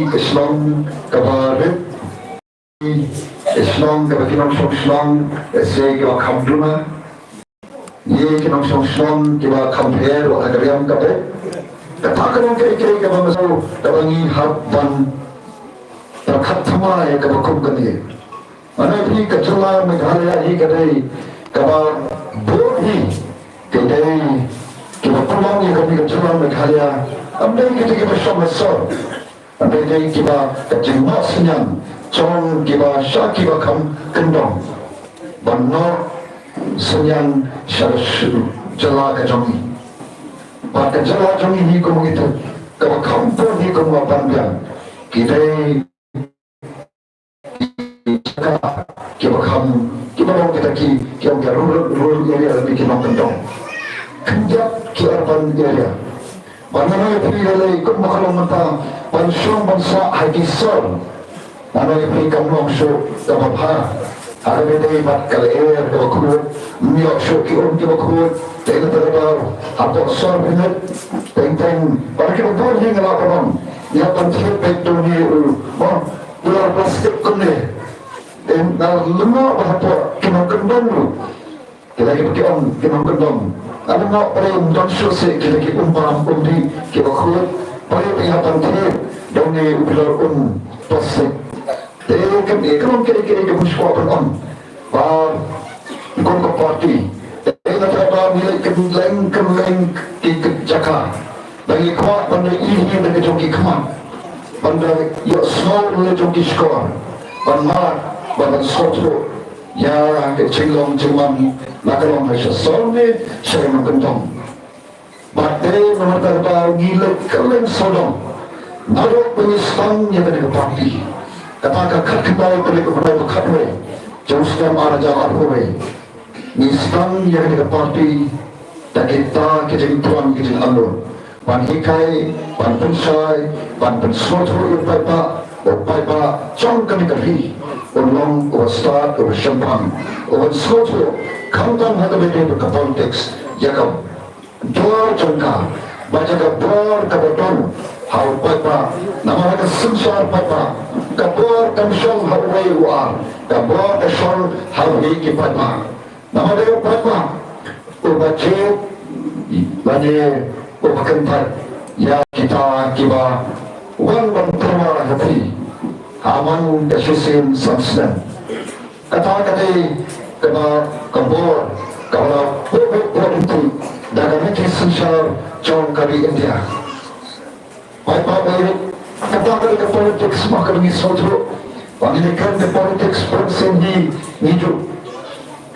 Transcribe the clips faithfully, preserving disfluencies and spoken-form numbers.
ka shnong kaba rit, ka shnong kaba ki nongshong shnong, eh, se kiba kham duna, ïa ki nongshong shnong kiba kham pher wat ha ka riam ka pher. Kata ka long kaei kaei kaba nga sngew kaba ngi hap ban pyrkhat thymmai ïa kaba kum kane. Mano phi ka jylla Meghalaya hi ka dei kaba bun hi, ka dei kiba pynlong ïa kane ka jylla Meghalaya. Ym dei kita kiba shong ha sor. Ym dei kiba ka jingnoh synñiang jong kiba sha kiba kham kyndong ban noh synñiang sha ka jylla ka jong ngi. Bad ka jylla jong ngi hi kum ngi tip kaba kham bun hi kum nga ban biang ki dei jaka kiba kham, kiba long kita ki, ki ong ka rural, rural area lane ki nongkyndong. Khyndiat ki urban area. Bad nga ong ïa phi lei kum ba ka long mynta ban shong ban sah ha ki sor. Nga ong ïa phi kam long shuh kaba bha. Ha kaba dei bad ka lyer kaba khuid, ym ïoh shuh ki um kiba khuid. Te na ka daw hapoh sor pynit teng teng. Bad kiba bun hi nga la pynlong ïa ban thied beit done u, mo, kular plastik kumne. Te nga lyngngoh ba hapoh ki nongkyndong ruh, kita kiba ki ong ki nongkyndong, nga lyngngoh ba ym don shuh seh kita ki um bam um dih kiba khuid. Ba ïa ban thied done u bilor um plastik. Te kane ka long kaei kaei kaba shu kwah ban ong ba kum ka party, te nga tharai ba ngi leit kylleng kylleng ki jaka. Ba ngi kwah ban da ïohi na ka jong ki khmat, ban da ïohsngew na ka jong ki shkor, ban mad, ban da sngewthuh ïa ka jinglong jingman, la ka long ha sha sor ne sha ka nongkyndong. Bad te namar kata ngi leit kylleng sawdong naduh ba ngi sdang ïa kane ka party. Kata ka khatkhyndai tarik u bnai ba khatwei jong u snem ar hajar arphew wei. Ngi sdang ïa kane ka party da kita ki jingthrang ki jingalur ban hikai, ban pynshai, ban pynsngewthuh ïa u paidbah, u paidbah jong kane ka ri un long uba stad, uba shemphang, uban sngewthuh khamtam ha kaba ïadei bad ka politics, ïa ka bor jong ka, bad ïa ka bor kaba don ha u paidbah. Namar ha ka synshar paidbah ka bor kam shong ha uwei u ar, ka bor ka shong ha uwei ki paidbah. Namar dei u paidbah uba jied lane uba kyntait ïa kita kiba wan ban tyrwa ha phi ha man ka shisien san snem. Kata ka dei kaba ka bor kaba la buh buh buh lynti da ka mih ki synshar jong ka ri India. Paidbah ba ïeit, kata ka dei ka politics, ma ka dei ngi sngewthuh ba ngi kren ka politics, pynshai ngi, ngi ju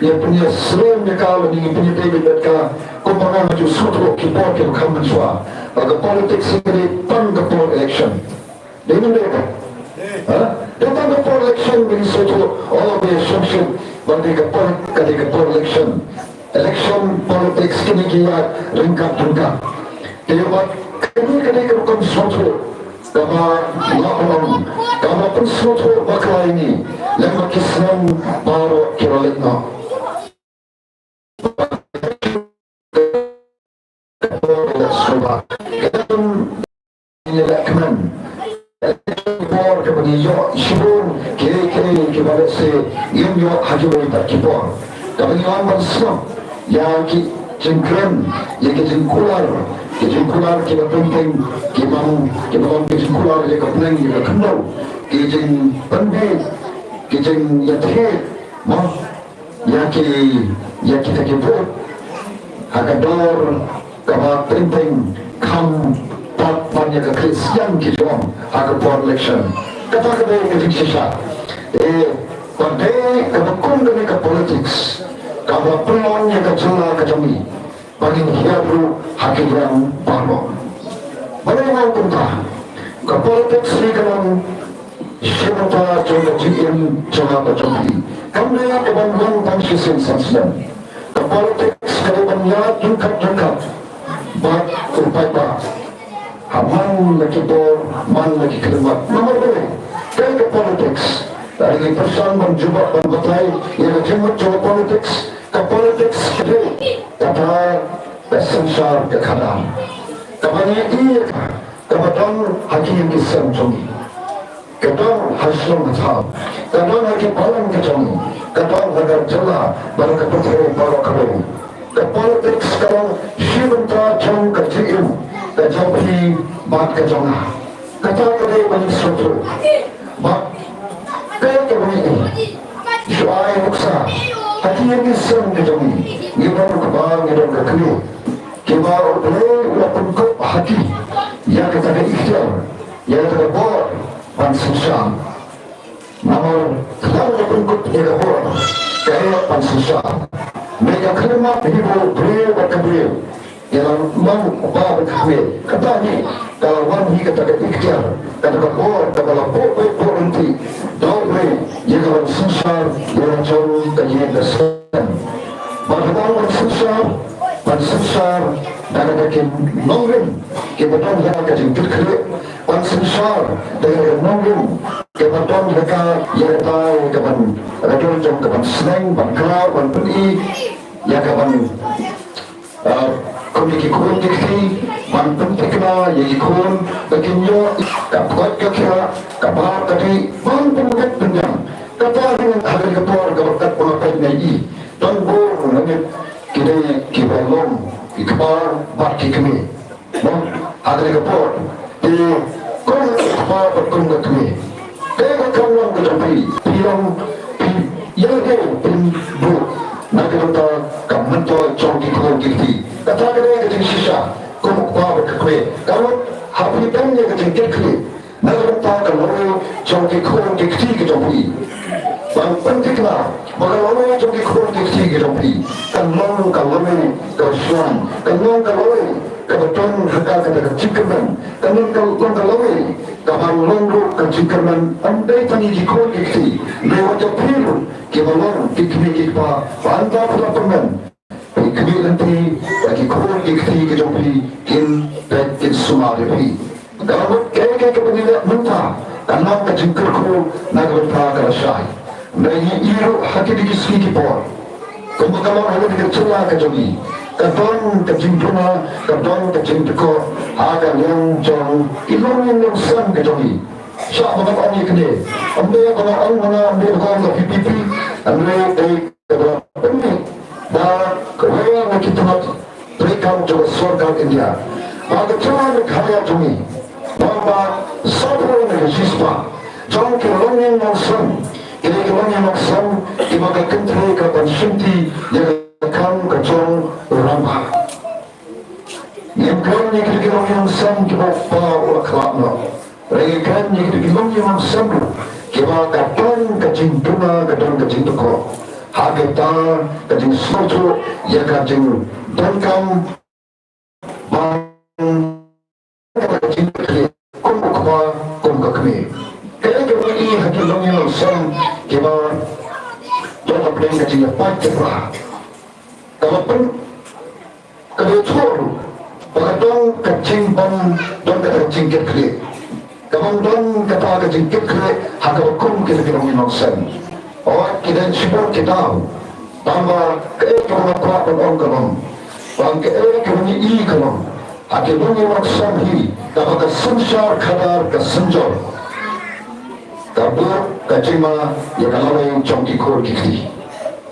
ïa pynïasyriem ïa ka lane ngi pynïadei bad ka kumba nga ju sngewthuh ki por kiba kham mynshuwa ba ka politics ka dei tang ka por election. Dei ne ym dei? Ha? Dei tang ka por election ba ngi sngewthuh, oh, ba ïa shongshit ba dei ka por, ka dei ka por election. Election politics kine ki ïaid ryngkat ryngkat. Te wat kane ka dei ka rukom sngewthuh kaba la pynlong, kaba pynsngewthuh bakla ïa ngi lem bad ki snem baroh kiba la leit noh. Ka por ba ngi leh kmen, ka por kaba ngi ïoh shibun kiei kiei kiba lehse ngim ïoh ha kiwei pat ki por. Kaba ngi wan ban sngap ïa ki jingkren, ïa ki jingkular, ki jingkular kiba teng teng, kiba, kiba long ki jingkular ïa ka bneng ïa ka khyndew, ki jingpynbiej, ki jingïathied, mo, ïa ki, ïa kita ki vote ha ka dor kaba teng teng, kham pat ban ïa ka khlieh siang ki jong ha ka por election. Kata ka dei ka jingshisha. Eh, ba dei kaba kum kane ka politics kaba pynlong ïa ka jylla ka jong ngi ba ngin hiar ruh ha ki liang baroh. Balei nga ong kumta? Ka politics hi ka long shi bynta jong ka jingim jong nga bad jong phi. Kam dei ka ban long tang shisien san snem. Ka politics ka dei ban ïaid ryngkat ryngkat bad u paidbah ha man la ki por, man la ki khyllipmat. Namar balei? Kaei ka politics? Lada ngi pyrshang ban jubab, ban batai ïa ka jingmut jong ka politics, ka politics ka dei kata ka synshar, ka khadar kaba ngi ïohi ïa ka, kaba don ha ki ïing ki sem jong ngi. Ka don ha shnong ha thaw, ka don ha ki balang ka jong ngi, ka don ha ka jylla bad ha ka pyrthei baroh kawei. Ka politics ka long shi bynta jong ka jingim ka jong phi bad ka jong nga. Kata ka dei ba ngi sngewthuh. Bad kaei kaba ngi shu ai nuksa, ha ki ïing ki sem ka jong ngi, ngi don kaba, ngi don ka kmie, kiba U Blei u la pynkup ha ki ïa kata ka ikhtiar, ïa kata ka bor ban synshar. Namar khlem da pynkup ïa ka bor, ka heh ban synshar. Mynta ka khyllipmat hi ba u briew bad ka briew, ïa la long u kpa bad ka kmie. Kata hi ka la wan hi kata ka ikhtiar, kata ka bor kaba la buh beit buh ryntih da U Blei ïa ka ban synshar ïa la jong ka ïing ka sem. Bad haba ban synshar, ban synshar da kata ki nongrim kiba don ha ka jingkitkhlieh, ban synshar da kata ki nongrim kiba don ha ka, ïa kata, ïa ka ban, ka don jong ka ban sneng, ban khlaw, ban pyni ïa ka ban, ah, kum ïa ki khun ki kti, ban pynthikna ïa ki khun ba kin ïoh ka koit ka khiah, ka bam ka dih, ban pynbeit pynbiang. Kata hi ha kane ka por kaba kat ba nga peit nga ïohi, don bun na ngi ki dei kiba long ki kpa bad ki kmie. Mo, ha kane ka por, te kum ka kpa bad kum ka kmie, te ka kam long ka jong phi, phi long, phi ïa lade phin buh na ka bynta ka myntoi jong ki khun ki kti. Kata ka dei ka jingshisha kum u kpa bad ka kmie. Ka mut haba phi don ïa ka jingkitkhlieh na ka bynta ka lawei jong ki khun ki kti ki jong phi, ban pynthikna ba ka lawei jong ki khun ki kti ki jong phi kan long ka lawei kaba shngaiñ, kan long ka lawei kaba don ha ka, ka, ka jingkyrmen, kan long ka, long ka lawei kaban long ruh ka jingkyrmen ym dei tang ïa ki khun ki kti, hynrei wat ïa phi ruh kiba long ki kmie ki kpa, ba haba phi la kyrmen, phi khmih lynti ba ki khun ki kti ki jong phi kin peit kin sumar ïa phi. Ka la mut kaei kaei kaba ngi leh mynta kan long ka jingkyrkhu na ka bynta ka lashai. Ngi ïohi ruh ha kine ki sngi ki por, kumba ka long ha kane ka jylla ka jong ngi, ka don ka jingduna, ka don ka jingdkor ha ka liang jong ki longïing longsem ka jong ngi. Shah ba ngan ong ïa kane, ym dei ba ngan ong mano, ym dei ba ngan ong ka V P P, hynrei dei kaba pynmih da kawei na ki tnat treikam jong ka sorkar India, ba ka jylla Meghalaya jong ngi, ba, ba sawphew na ka shispah jong ki longïing longsem, ki dei ki longïing longsem kiba ka kynthei ka ban shimti ïa ka kam ka jong u rangbah. Ngim kren ïa ki dei ki longïing longsem kiba u kpa u la khlad noh. Hynrei ngi kren ïa ki dei ki longïing longsem ruh kiba ka don ka jingduna, ka don ka jingdkor ha kita ka jingsngewthuh ïa ka jingdonkam ban, ka jingkitkhlieh kum u kpa kum ka kmie. Kaei kaba ngi ïohi ha ki longïing longsem kiba don hapdeng ka jingïapait ki pra, kaba pyn, kaba ïathuh ruh ba ka don ka jingbym don kata ka jingkitkhlieh, ka bym don kata ka jingkitkhlieh ha kaba kum kita ki longïing longsem. Hooid, ki don shibun ki daw, tangba kaei kaba nga kwah ban ong ka long, ba kaei kaba ngi ïohi ka long, ha ki longïing longsem hi kaba ka synshar khadar ka synjor, ka buh ka jingma ïa ka lawei jong ki khun ki kti.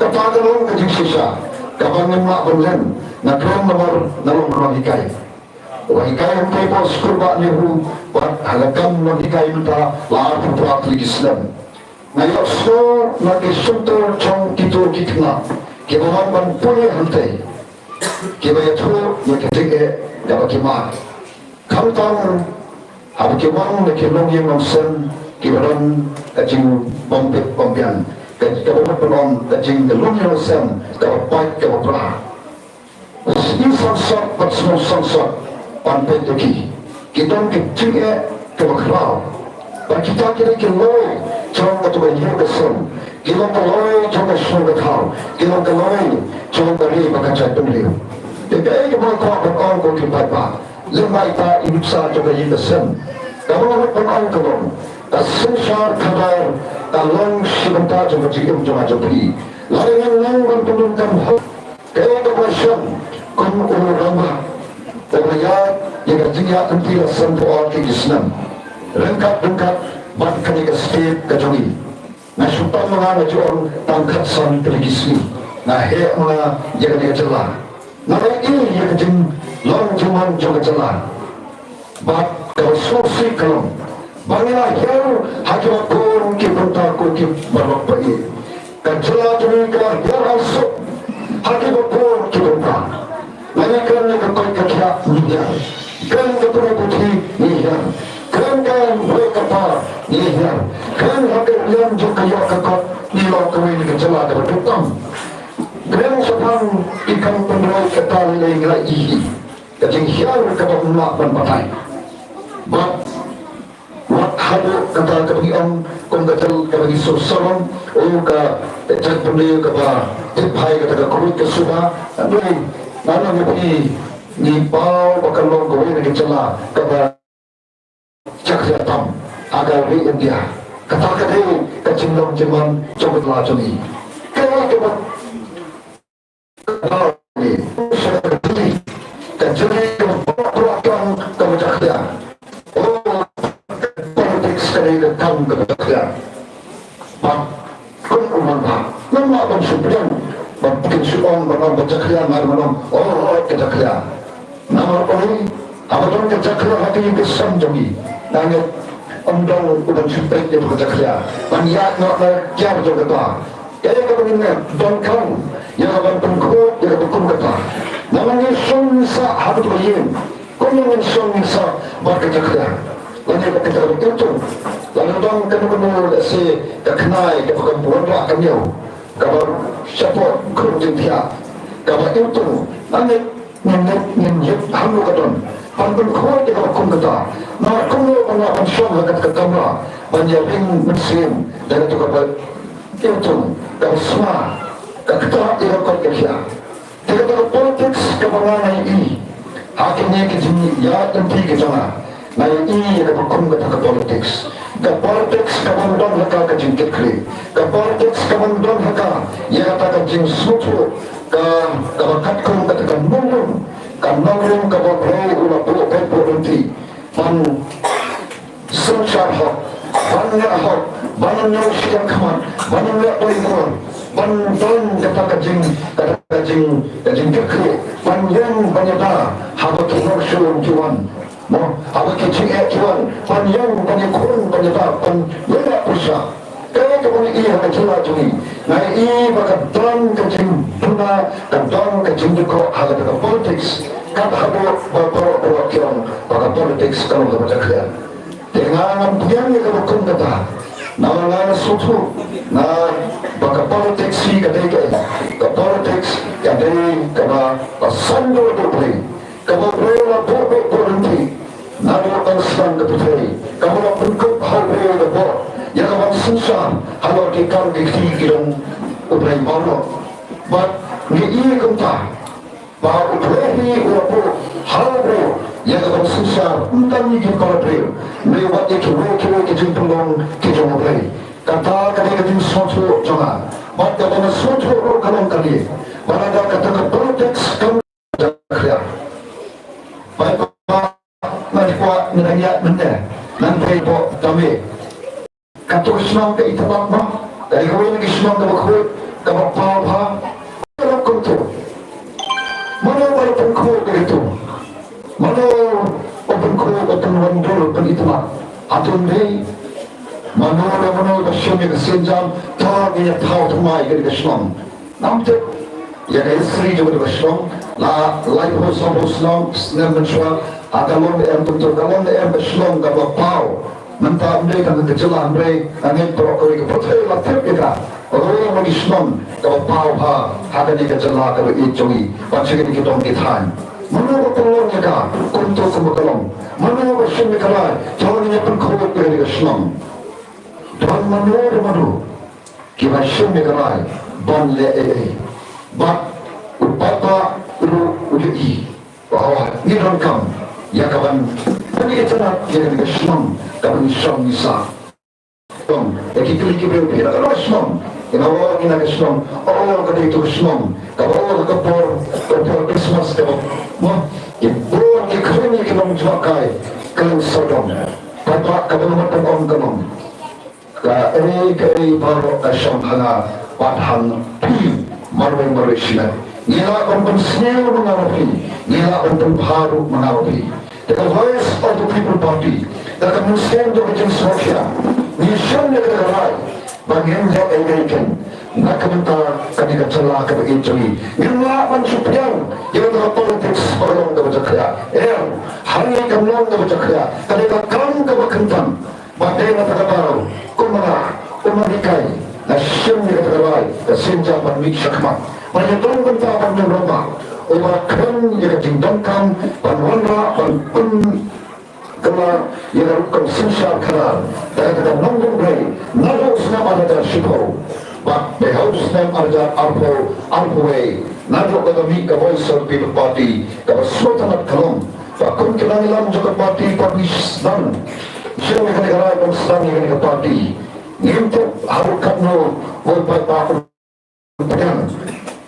Kata ka long ka jingshisha kaba ngim lah ban len. Nga kren namar nga long nonghikai. Uba hikai hangtei hapoh skul bah NEHU, bad ha ka kam nonghikai mynta la arphew phra tylli ki snem. Nga ïohsngew na ki shyntur jong kito ki khynnah kiba wan ban pule hangtei, kiba ïathuh ïa ka jingeh kaba ki mad. Khamtam haba ki wan na ki longïing longsem kiba don ka jingbym bit bym biang, ka, kaba mut ban ong ka jing, ka longïing longsem kaba pait kaba pra. Sngew sangsot bad sngew sangsot ban peit ïa ki. Ki don ka jingeh kaba khraw. Bad kita ki dei ki lawei jong kata ka ïing ka sem, ki long ka lawei jong ka shnong ka thaw, ki long ka lawei jong ka ri bad ka jaitbynriew. Te kaei kaba nga kwah ban ong ko ki paidbah, lem bad ita i nuksa jong ka ïing ka sem, kaba nga kwah ban ong ka long, ka synshar khadar ka long shi bynta jong ka jingim jong nga jong phi. Lada ngin nang ban pyndonkam hok, kaei kaba nga shem kum u rangbah, kaba nga ïaid ïa ka jingïaid lynti la san phew ar tylli ki snem. Ryngkat ryngkat bad kane ka state ka jong ngi. Nga shu tam ma nga, nga ju ong tang khatsan tylli ki sngi nga heh ma nga ïa kane ka jylla. Nga la ïohi ïa ka jinglong jingman jong ka jylla. Bad kaba sngewsih ka long ba ngi la hiar ha kiba bun ki bynta, ko ki baroh ba ïeit. Ka jylla jong ngi ka la hiar ha suk ha kiba bun ki bynta. Lane kren ka koit ka khiah ngi hiar, kren ka pule puthi ngi hiar, kren ka wei ka par ngi hiar, kren ha ka liang jong ka ïoh ka kot ngi long kawei na ka jylla kaba duk tam. Kren shaphang ki kam pynroi kata lei lei ngi la ïohi ka jinghiar kaba ym lah ban batai. Bad wat haduh kata kaba ngi ong kum ka jylla kaba ngi sngewsarong, oh ka jait pynroi kaba tip phai kata ka khuid ka suba. Ngi, ngi, ngi paw ba ka long kawei na ka jylla kaba jakhlia tam ha ka ri India. Kata ka dei ka jinglong jingman jong ka jylla jong ngi. Ka kaba Ka jingim ka ba ka kam ka ba jakhlia. Oh, politics ka dei ka kam ka ba jakhlia. Bad kum u nongpynbna, namar ban shu pdiang, ban pdiang shu ong, ban ong ba jakhlia, ngan ong, oh, ka jakhlia. Namar ong, haba don ka jakhlia ha ka ïing ka sem jong ngi, nga ngeit ym don u ban shu peit ïa ka jakhlia ban ïaid noh na kiar jong kata. Kaei kaba ngin donkam ïa ka ban pynkhuid ïa kaba kum kata. Namar ngi shong ngi sah ha kata ka ïing, kumno ngin shong ngin sah bad ka jakhlia? Lane ka kata ka ba iwtung, lane don kano kano, lehse ka khnai kaba kam wanrah ka miaw, kaba shapoh khun jingthiah, kaba iwtung, lane ngin ngeit, ngin ïeit, hangno ka don ban pynkhuid ïa kaba kum kata. Namar kumno ban lah ban shong ha kata ka kamra ban ïaring mynsiem da kato kaba iwtung, kaba sma, ka ktah ïa ka koit ka khiah. Te kata ka politics kaba nga, nga ïohi ha kine ki jingïaid lynti ki jong nga, nga ïohi ïa kaba kum kata ka politics. Ka politics ka bym don ha ka ka jingkitkhlieh. Ka politics ka bym don ha ka ïa kata ka jingsngewthuh ka, kaba katkum kata ka nongrim, ka nongrim kaba U Blei u la buh beit buh lynti ban synshar hok, ban ñiah hok, ban ñiew shiliang khmat, ban ñiah bor, ban don kata ka jing, kata ka jing, ka jingkitkhlieh, ban ïeng ban ïada haba ki nongshun ki wan. Mo, haba ki jingeh ki wan, ban ïeng ban ïakhun ban ïada, ban ïada pyrshah. Kaei kaba ngi ïohi ha ka jylla jong ngi, nga ïohi ba ka don ka jingduna, ka don ka jingdukok ha kata ka politics. Kat haduh ba baroh baroh ki ong ba ka politics ka long kaba jakhlia. Te nga ngam pdiang ïa kaba kum kata. Namar nga nga sngewthuh nga ba ka politics hi ka dei kaei? Ka politics ka dei kaba, ba sngewthuh ïa U Blei. Kaba U Blei u la buh buh buh lynti naduh ba sdang ka pyrthei, kaba la pynkup ha U Blei u la buh ïa ka ban synshar halor ki kam ki kti ki jong U Blei baroh. Bad ngi i kumta ba U Blei hi u la buh ha U Blei ïa ka ban synshar, ym tang ïa ki para briew, hynrei wat ïa kiwei kiwei ki jingpynlong ki jong U Blei. Kata ka dei ka jingsngewthuh jong nga. Bad kaba nga sngewthuh ruh ka long kane, ba lada kata ka politics kam jakhlia, ba nga kwah ngan ïaid mynne, ngan poi bok tame. Kato ka shnong ka Itynnad mo, ka dei kawei na ki shnong kaba khuid, kaba paw bha. Ka long kumto. Mano ba la pynkhuid ïa kato? Mano ba pynkhuid, ba pynwandur, pynitynnad? Hato ym dei mano na mano ba shim ïa ka sienjam, to ngin ïa thaw thymmai ïa kane ka shnong? Ngam tip ïa ka history jong kane ka shnong, la laiphew sawphew snem, snem mynshuwa, ha ka long ne em kumto, ka long ne em ka shnong kaba paw? Mynta ym dei tang ka jylla, hynrei nga ngeit baroh kawei ka pyrthei la tip ïa ka. Kawei na ki shnong kaba paw bha ha kane ka jylla kaba ïeit jong ngi, bad sha kine ki dong ki thaiñ. Mano ba pynlong ïa ka kumto kumba ka long? Mano ba shim ïa ka rai, to ngin ïa pynkhuid ïa kane ka shnong? Don mano mano kiba shim ïa ka rai ban leh ei ei. Bad u paidbah ruh u ïohi ba ngi donkam ïa ka ban pynitynnad ïa kane ka shnong kaba ngi shong ngi sah. Ïa ki kylli ki briew, phi na kano ka shnong? Ngi ong ngi na ka shnong. Oh, ka dei tu ka shnong kaba, oh, ka por, ka por Christmas kaba, mo, ki bun ki khun ki nongjngohkai ka long sawdong. Paidbah, kaba nga ong ka long, kaei kaei baroh ka shong ha nga bad ha phi marwei marwei shi ngut. Ngi lah ban pynsngew ma nga ma phi, ngi lah ban pynbha ruh ma nga ma phi. Te ka Voice of the People Party, da ka mynsiem jong ka jingsngewkhia, ngi shim ïa ka rai ba ngin leh ei ei kein. Na ka bynta kane ka jylla kaba ïeit jong ngi, ngim lah ban shu pdiang ïa ka politics ba ka long kaba jakhlia. Em, hangne kam long kaba jakhlia. Ka dei ka kam kaba kyntan. Ba dei na kata ka daw, kumba nga, kumba nga hikai, nga shim ïa kata ka rai, ka sienjam ban mih shakhmat. Ba ïa don bynta ban ïa rama, uba kren ïa ka jingdonkam ban wanrah, ban pynkylla ïa ka rukom synshar khadar da kata ka nongdon briew naduh snem ar hajar shiphew bad beha u snem ar hajar arphew, arphew wei, naduh ba ka mih ka Voice of People Party, kaba sngewtynnat ka long ba kum ki nongïalam jong ka party, party sdang sha kane ka rai, ban sdang ïa kane ka party. Ngim tip haduh katno u paidbah u pdiang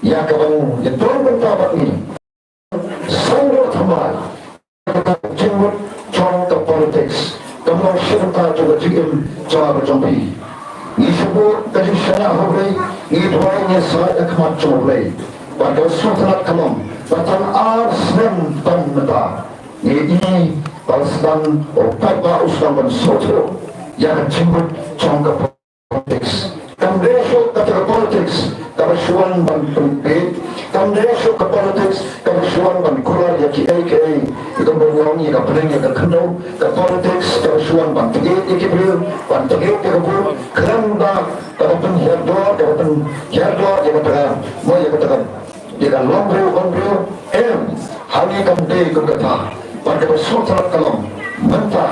ïa kaban ïa don bynta bad ngi. Sngewbha thymmai, ka jingmut jong ka politics kam long shi bynta jong ka jingim jong nga bad jong phi. Ngi shu buh ka jingshaniah ha U Blei, ngi duwai, ngi said ha khmat jong U Blei. Bad ka sngewtynnat ka long ba tang ar snem ban mynta ngi i ba u sdang, u paidbah u sdang ban sngewthuh ïa ka jingmut jong ka politics. Kam dei shuh kata ka politics kaba shu wan ban pynbeit. Kam dei shuh ka politics kaba shu wan ban kular ïa kiei kiei, ïa ka bynrong, ïa ka bneng, ïa ka khyndew. Ka politics kaba shu wan ban thied ïa ki briew, ban thied ïa ka vote, khlem da kaba pynhiar dor, kaba pynhiar dor ïa kata ka, mo, ïa kata ka, ïa ka longbriew, longbriew. Em, hangne kam dei kum kata. Bad kaba sngewtynnat ka long, mynta,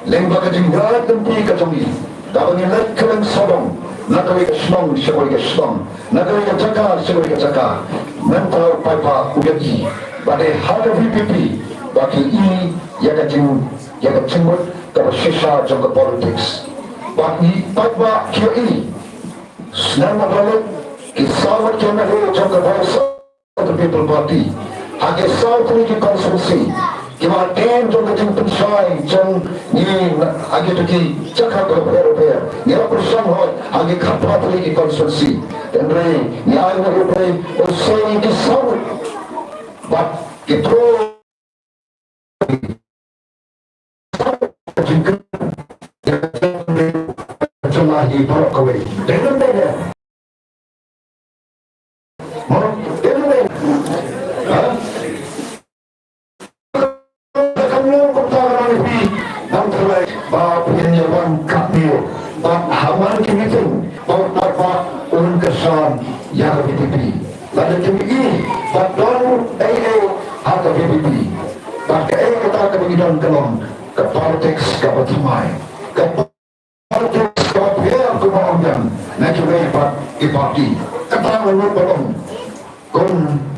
lyngba ka jingïaid lynti ka jong ngi, kaba ngi leit kylleng sawdong, na kawei ka shnong sha kawei ka shnong, na kawei ka jaka sha kawei ka jaka, mynta u paidbah u ïohi ba dei ha ka V P P ba ki i ïa ka jing, ïa ka jingmut kaba shisha jong ka politics. Bad ngi paidbah ki ïohi, snem ba la leit, ki saw ngut ki M L A jong ka Voice of the People Party ha ki saw tylli ki constituency, kiba ktien jong ka jingpynshai jong ngi ha kito ki jaka bapher bapher. Ngi la pyrshang hoi ha ki khatphra tylli ki constituency. Hynrei ngi ai nguh ïa U Blei, u sei ki saw ngut. Bad ki briew Ba phin ïa wan katne bad ha man ki meeting, bad bad bad un kyrshan ïa ka V P P. Lada kim i ba don ei ei ha ka V P P, bad kaei kata kaba ngi don ka long ka politics kaba thymmai, ka politics kaba pher kaba ong biang na kiwei pat ki party. Kata nga nud ban ong, kum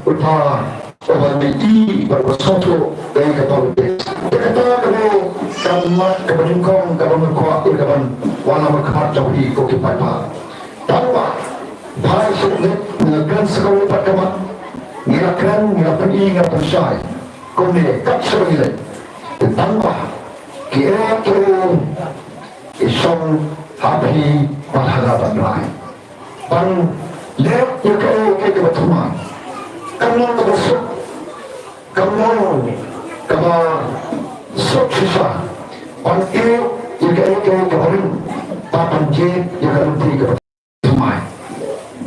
uta uba ngi i bad uba sngewthuh ïa ka politics. Te kata ka dei ka mat kaba nyngkong kaba nga kwah ïa kaban wanlam ha khmat jong phi ko ki paidbah. Tang ba phai sha ngi, ngi la kren sa kawei pat ka mat, ngi la kren, ngi la pyni, ngi la pynshai kumne kat shaba ngi leit. Te tang ba kiei kiei ki shong ha phi bad ha nga ban rai, ban leh ïa kaei kaei kaba thymmai. Kam long kaba suk, kam long kaba suk shisha ban ïoh ïa kaei kaei kaba rim, bad ban jied ïa ka lynti kaba thymmai.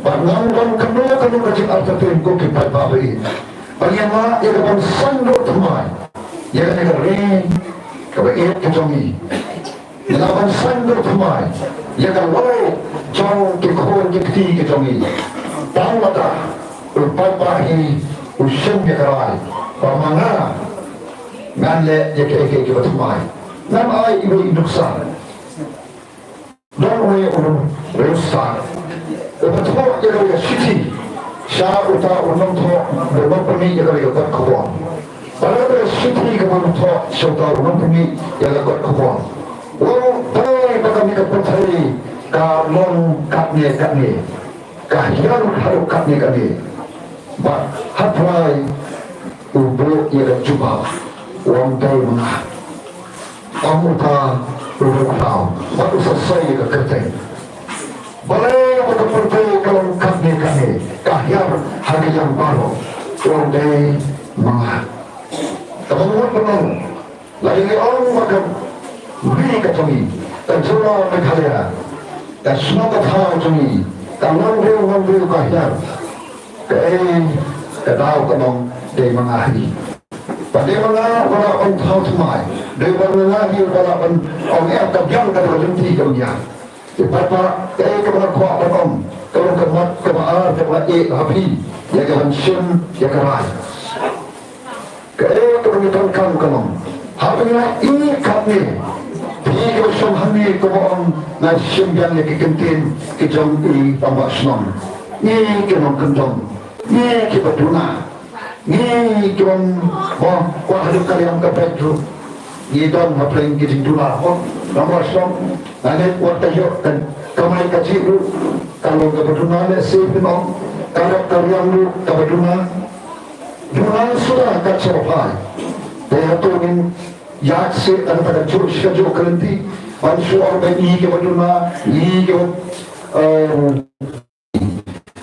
Bad ngam don kano kano ka jingartatien ko ki paidbah ba ïeit, ba ngin lah ïa kaban sngewthuh thymmai ïa kane ka ri kaba ïeit ka jong ngi. Ngi lah ban sngewthuh thymmai ïa ka lawei jong ki khun ki kti ki jong ngi. Tang lada u paidbah hi u shim ïa ka rai ba ma nga ngan leh ïa kiei kiei kiba thymmai, ngan ai iwei i nuksa. Don uwei u riewstad uba thoh ïa kawei ka shithi sha uta u nongthoh, u nongpynmih ïa kawei ka kot khubor. Bad kata ka shithi kaba u thoh sha uta u nongpynmih ïa ka kot khubor, u ong ba kane ka pyrthei ka long katne katne, ka hiar haduh katne katne. Bad hapdeng u buh ïa ka jubab, u ong dei ma nga. Ong uta U Rukhlaw bad u sa sei ïa ka kyrteng. Balei ba ka pyrthei ka long katne katne, ka hiar ha ka ïing baroh. Ka long dei ma nga. Kaba mut ban long, lada ngi ong ba ka ri ka jong ngi, ka jylla Meghalaya, ka shnong ka thaw jong ngi, ka nongrim nongrim ka hiar. Kaei ka daw ka long dei ma nga hi. Ba dei ma nga uba lah ban thaw thymmai, dei ma nga hi uba lah ban ong ïa ka biang ka lynti ka biang. Te pat ba kaei kaba nga kwah ban ong, ka long ka mat kaba ar kaba eh ha phi ïa ka ban shim ïa ka rai. Kaei kaba ngi donkam ka long, haba ngi la ïohi katne, phi kiba shong hangne kiba ong nga shim biang ïa ki kyntien ki jong i rangbah shnong, ngi ki nongkyndong, ngi kiba duna, ngi ki bym, mo, kwah haduh ka liang ka beit ruh. Ngi don hapdeng ki jingduna, mo, namar shnong, nga ngeit wat ka ïoh ka kamai kajih ruh ka long kaba duna, lehse phin ong ka dok ka riam ruh kaba duna. Duna suda ka jingpyrshah. Te hato ngin ïaid seh da kata kajuh shi kajuh ka lynti ban shu ong ba ngi kiba duna, ngi kiba, eh,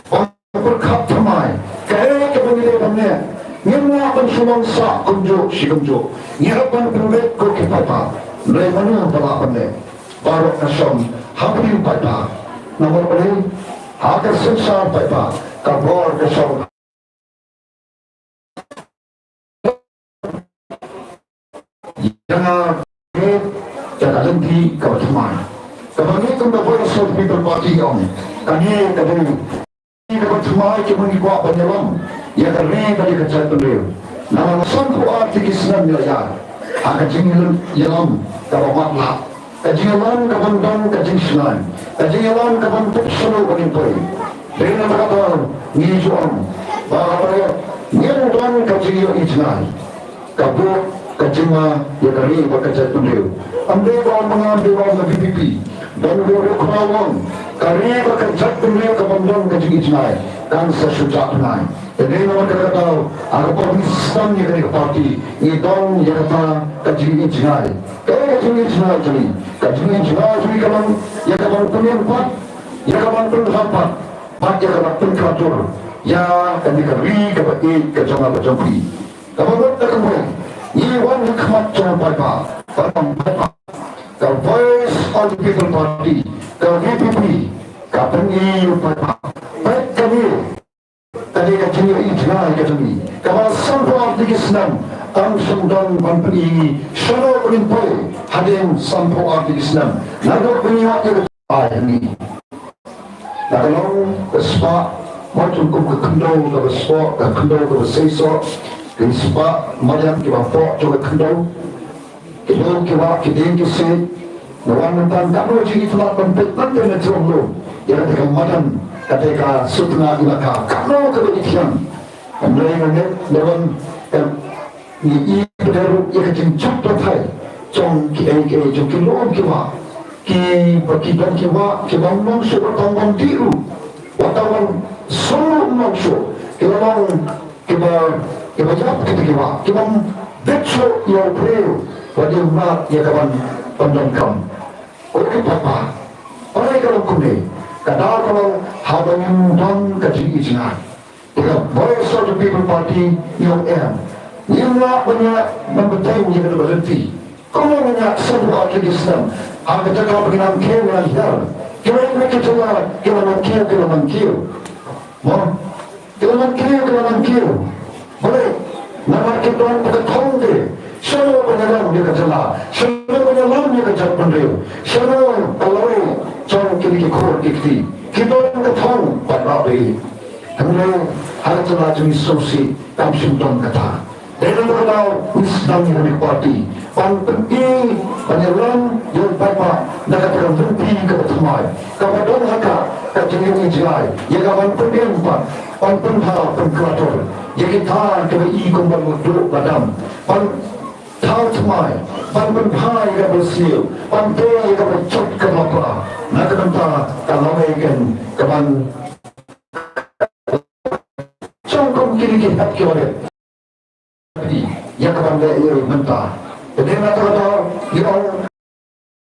ban pyrkhat thymmai. Kaei kaba ngi dei ban leh, ngim lah ban shu long sah kumjuh shi kumjuh. Ngi hap ban pynbeit ko ki paidbah. Hynrei mano ba lah ban leh? Baroh ka shong ha phi u paidbah. Namar balei? Ha ka synshar paidbah ka bor ka shong ïa nga, ïa ka lynti kaba thymmai. Kaba ngi kum ka Voice of People Party ong, kane ka dei kaba thymmai, kaba ngi kwah ban ïalam ïa ka ri bad ïa ka jaitbynriew. Namar sanphew ar tylli ki snem ngi la ïaid ha ka jingïalam kaba matlah, ka jingïalam kaban don ka jingshngaiñ, ka jingïalam kaban tip shano ba ngin poi. Dei na kata ka daw ngi ju ong ba haba ngim don ka jingïohi jngai, ka bud ka jingma ïa ka ri bad ka jaitbynriew. Ym dei ba ong ma nga, ym dei ba ong ka V P P. Don u riewkhraw u ong, ka ri bad ka jaitbynriew kaban don ka jingïohi jngai kan sa shu jah bnai. Te dei namar kata ka daw ha ka por ba ngi sdang ïa kane ka party ngi don ïa kata ka jingïohi jngai. Kaei ka jingïohi jngai jong ngi? Ka jingïohi jngai jong ngi ka long ïa kaban pynïeng pat, ïa kaban pynhap pat, bad ïa kaban pynkhlaiñ ïa kane ka ri kaba ïeit ka jong nga bad jong phi. Kaba mut da kawei, ngi wan ha khmat jong u paidbah, ban ong paidbah, ka Voice of the People Party, ka V P P, ka pyni ïa u paidbah. Peit kane, kane ka jingïohi jngai ka jong ngi. Kaba sanphew ar tylli ki snem ym shym don ban pyni ïa ngi shano ba ngin poi hadien sanphew ar tylli ki snem. Naduh ba ngi ïoh ïa ka jingïohi jngai. La ka long ka spah, wat kum ka khyndew kaba spah, ka khyndew kaba seisoh, ki spah madan kiba poh jong ka khyndew, ki lum ki wah, ki dieng ki siej. Nga wan mynta katno jingïatylli ban peit, mynta nga jrong lum ïa kata ka madan, kata ka sutnga ïalehkai, katno kaba i thiang. Hynrei nga ngeit, nga wan, em, ngi i bad ruh ïa ka jingjop pyrthei jong kiei kiei, jong ki lum ki wah, kiba ki don ki wah kiba ym long shuh, wat tang ban dih ruh, wat tang ban sum ruh ym long shuh, kiba long, kiba, kiba ïap kita ki wah, kiba ym bit shuh ïa u briew ba dei u mad ïa kaban pyndonkam. Ko ki paidbah, balei ka long kumne? Ka daw ka long haba ngim don ka jingïohi jngai. Te ka Voice of the People Party ngi ong em, ngim lah ban ïa, ban bteng ïa kata ka lynti. Kumno ngin ïa sngewbha ïa ki snem ha ka jaka ba ngi nang kiew ngi nang hiar? Ki la ïa ki jylla ki la nang kiew, ki la nang kiew. Mo? Ki la nang kiew, ki la nang kiew. Balei? Namar ki don ka thong te. Shano ban ïalam ïa ka jylla, shano ban ïalam ïa ka jaitbynriew, shano ka lawei jong kine ki khun ki kti. Ki don ka thong paidbah. Hynrei ha ka jylla jong ngi sngewsih kam shym don kata. Dei na kata ka daw ngi sdang ïa kane ka party ban pyni, ban ïalam ïa u paidbah na kata ka lynti kaba thymmai kaba don ha ka, ka jingïohi jngai, ïa kaban pyndem pat, ban pynbha pynklatur ïa kita kiba i kumba la duh la dam, ban thaw thymmai, ban pynbha ïa kaba sniew, ban tei ïa kaba jot kaba pla na ka bynta ka lawei kan kaban jong kum kine ki hep ki barit. Ïa kaban leh ïa u mynta. Te dei na kata ka daw ngi ong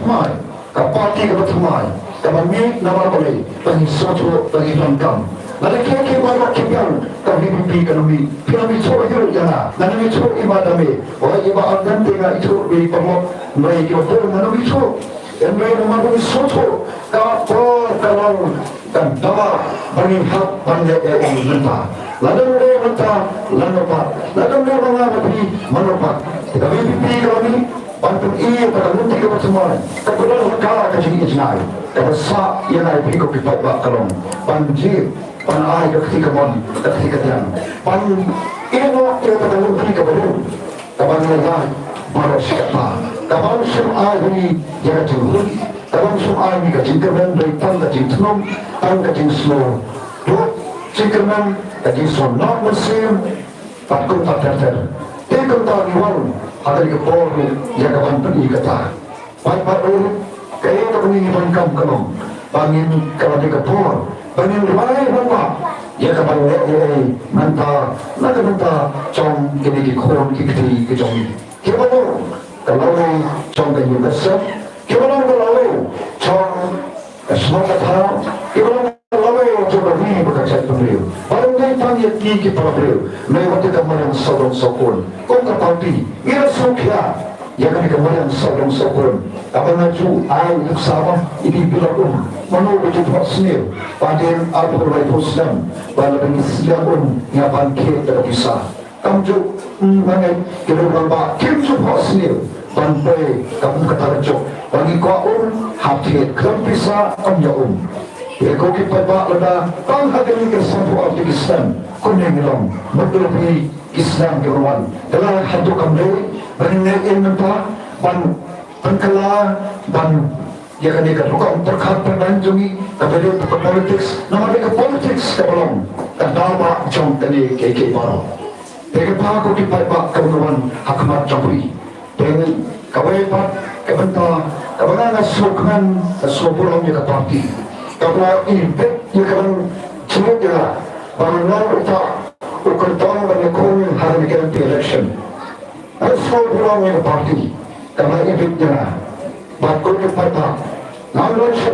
thymmai, ka party kaba thymmai, kaba mih namar balei, ba ngi sngewthuh, ba ngi donkam. Lada kiei kiei baroh ki biang, ka V P P ka nang mih, phi nang mih thuh ïa nga, nga nang mih thuh ïa i Bah Dame, ïa i Bah Ardent te nga ithuh, ïa i Bah Mok, ïa i Bah Pol, nga nang mih thuh. Hynrei namar ba ngi sngewthuh, ka por ka long, ka dawa ba ngi hap ban leh ei ei mynta. Lada ym leh mynta, lano pat? Lada ym leh ma nga ma phi, mano pat? Ka V P P ka la mih ban pyni ïa ka lynti kaba thymmai, kaba don ka, ka jingïohi jngai, kaba sah ïa ngi phi ko ki paidbah ka long ban jied, ban ai ka kti kamon, ka kti kadiang, ban ïehnoh ïa ka lynti kaba rim, kaba ngi la baroh shi katta, kaba ym shym ai hi ïa ka jinghun, kaba ym shym ai hi ka jingkyrmen, dei tang ka jingthnum, tang ka jingsngew duh jingkyrmen, ka jingsngew noh mynsiem, bad kumta ter ter. Te kumta ngi wan ha kane ka por ruh ïa ka ban pyni kata. Bad bad ruh kaei kaba ngi donkam ka long ba ngin, ka la dei ka por ba ngin duwai ban bah ïa ka ban leh ei ei mynta na ka bynta jong kine ki khun ki kti ki jong ngi. Kiba long ka lawei jong ka university, kiba long ka lawei jong ka shnong ka thaw, kiba long ka lawei jong ka ri bad ka jaitbynriew. Ba ym dei tang ïa ki ki para briew, hynrei wat ïa ka mariang sawdong sawkun. Kum ka party ngi la sngewkhia ïa kane ka mariang sawdong sawkun, kaba nga ju ai nuksa ba ïa ki bilak um, mano ba ju thoh sniew, ba dei arphew laiphew snem ba lada ngi sliang um ngi hap ban thied da ka pisa. Kam ju, mm, nga ngeit ki rangbah kim ju thoh sniew ban poi, kam kata ka juk ba ngi kwah um hap thied, khlem pisa ym ïa um. Te ko ki paidbah, lada tang ha kane ka sanphew arphew ki snem kumne ngi long, mutdur phi ki snem kiban wan, te la haduh kam dei ba ngin leh ei mynta ban pynkylla, ban ïa kane ka rukom pyrkhat pyrdan jong ngi kaba dei ka politics, namar dei ka politics kaba long ka daw ba jong kane kiei kiei baroh. Te kata ko ki paidbah kaba nga wan ha khmat jong phi. Te kawei pat ka bynta kaba nga, nga sngewkmen, nga sngewburom ïa ka party kaba i bit ïa ka ban jingmut ïa nga ba nga long uta u kyrtong ban ïakhun ha kane ka M P election. Nga sngewburom ïa ka party kaba i bit ïa nga. Bad ko ki paidbah, ngam don shuh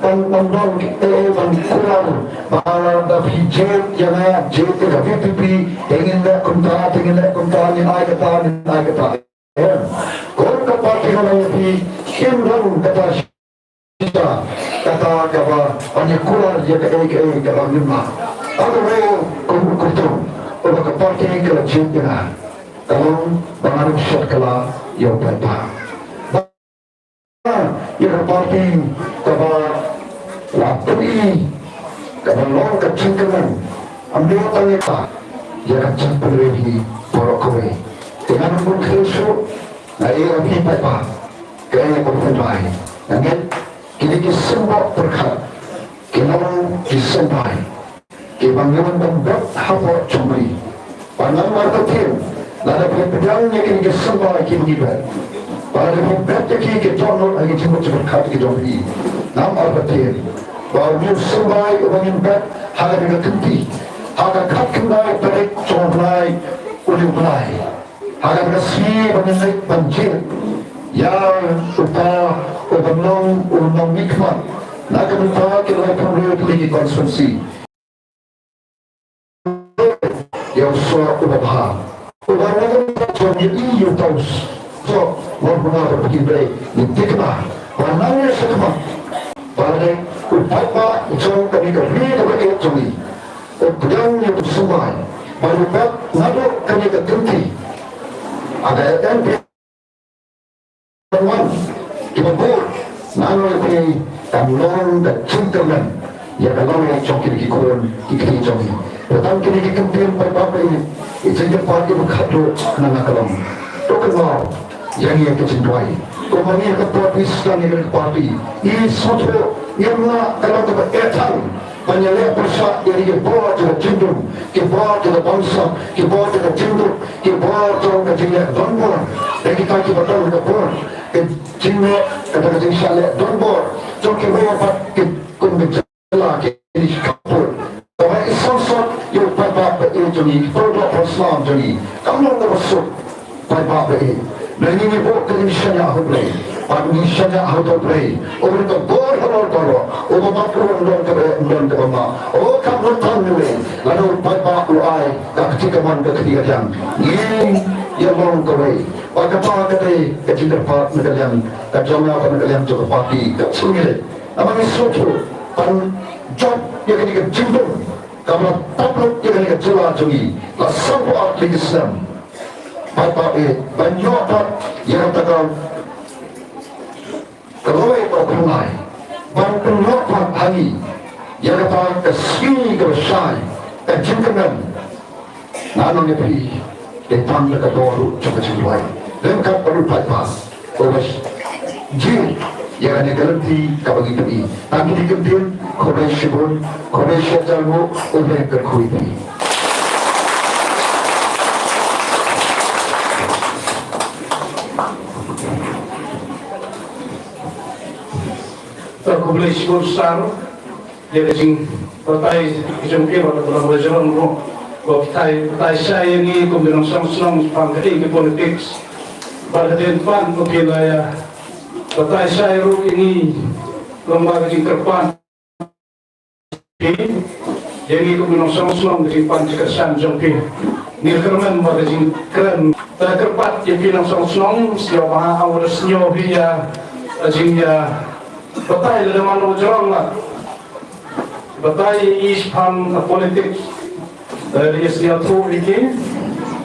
ban, ngam don, eh, ban kular ba lada phi jied ïa nga, jied ïa ka V P P, te ngin leh kumta, te ngin leh kumta, ngin ai kata, ngin ai kata. Em, ko ka party ka long ïa phi, kim don kata shisha, kata kaba ban ïa kular ïa kaei kaei kaba ngim lah. Hynrei kum u kyrtong uba ka party ka la jied ïa nga, ka long ba nga dang shad kylla ïa u paidbah. Ïa ka party kaba la pyni kaba long ka jingkyrmen, ym dei tang ïa ka, ïa ka jaitbynriew hi baroh kawei. Te ngan ym bun khlem shuh, nga ïa phi paidbah, ka ïa ka pynbai. Nga ngeit kine ki symboh pyrkhat ki long ki symbai kiba ngi wan ban bet hapoh jong phi. Bad ngan artatien, lada phi pdiang ïa kine ki symbai kiba ngi bet, bad lada phi bet ïa ki, ki dohnud ha ki jingmut jingpyrkhat ki jong phi, ngan artatien ba une u symbai uba ngin bet ha kane ka kynti, ha ka khatkhyndai tarik jong u bnai, une u bnai, ha kane ka sngi ba ngin leit ban jied ïa uta uban long u nongmihkhmat na ka bynta ki laiphew hynriew tylli ki constituency. Ïa u soh uba bha, uba nang jong ngi, ïa uta u soh uba bha, ba ngi dei ngi thikna ba nang ïa sngewkhmat ba dei u paidbah jong kane ka ri kaba ïeit jong ngi u pdiang ïa u symbai ba u bet naduh kane ka kynti. Ha ka M P wan kiba bun, nga ong ïa phi, kan long ka jingkyrmen ïa ka lawei jong kine ki khun ki kti jong ngi. Te tang kine ki kyntien paidbah ba ïeit, i jingkyrpad iba khatduh na nga ka long, to kynmaw ïa ngi ïa ka jingduwai. Kumba ngi ïa ka party, sdang ïa ka party, i sngewthuh ngim lah, ka long kaba eh tang ban ïaleh pyrshah ïa ki bor jong ka jingdum, ki bor jong ka bamsap, ki bor jong ka jingduk, ki bor jong ka jingleh donbor. Ïa kita kiba don ka bor, ka jingleh, kata ka jingshah leh donbor jong kiwei pat ki kum ka jylla, ki shkapur. Kaba i sngewsot ïa u paidbah ba ïeit jong ngi, ki para doh para snam jong ngi. Kam long kaba suk paidbah ba ïeit. Na ngi ngi buh ka jingshaniah ha U Blei. Bad ngi shaniah ha U Blei. U Blei uba bor halor baroh. Uba map ruh ym don kaba, ym don kaba map. O kam don tang ngi. Lada u paidbah u ai ka kti kamon ka kti kadiang, ngin ïa long kawei. Bad kata ka dei ka jingkyrpad na ka liang ka jong nga bad na ka liang jong ka party ka jong ngi. Namar ngi sngewthuh ban jop ïa kane ka jingdum kaba la tap lut ïa kane ka jylla jong ngi la sanphew ar tylli ki snem. Paidbah eh, ban ïoh pat ïa kata ka, ka lawei kaba pynlait, ban pynïoh pat ha ngi ïa kata ka sngi kaba shai, ka jingkmen. Nga ong ïa phi, dei tang da ka bor ruh jong ka jingduwai. Ryngkat bad u paidbah, khublei shibun ïa kane ka lynti kaba ngi pynïaid. Tang kine ki ktien, khublei shibun, khublei shihajar nguh, U Blei un kyrkhu ïa phi. Khublei shibun sir. Ïa ka jingbatai ka jong phi bad ka long ka jong ruh. Ba phi batai shai ïa ngi kum ki nongshong shnong shaphang kaei ka politics. Bad hadien pat ba phi la ïa batai shai ruh ïa ngi lyngba ka jingkyrpad phi ïa ngi kum ki nongshong shnong, ka jingpan jingkyrshan jong phi. Ngi kyrmen ba ka jingkren. Te kyrpad ïa phi nongshong shnong, sngewbha ïa u da sngew phi ïa ka jing ïa batai lada man u jrong la batai ïa i shaphang politics. Eh, ïa sngewthuh ïa ki.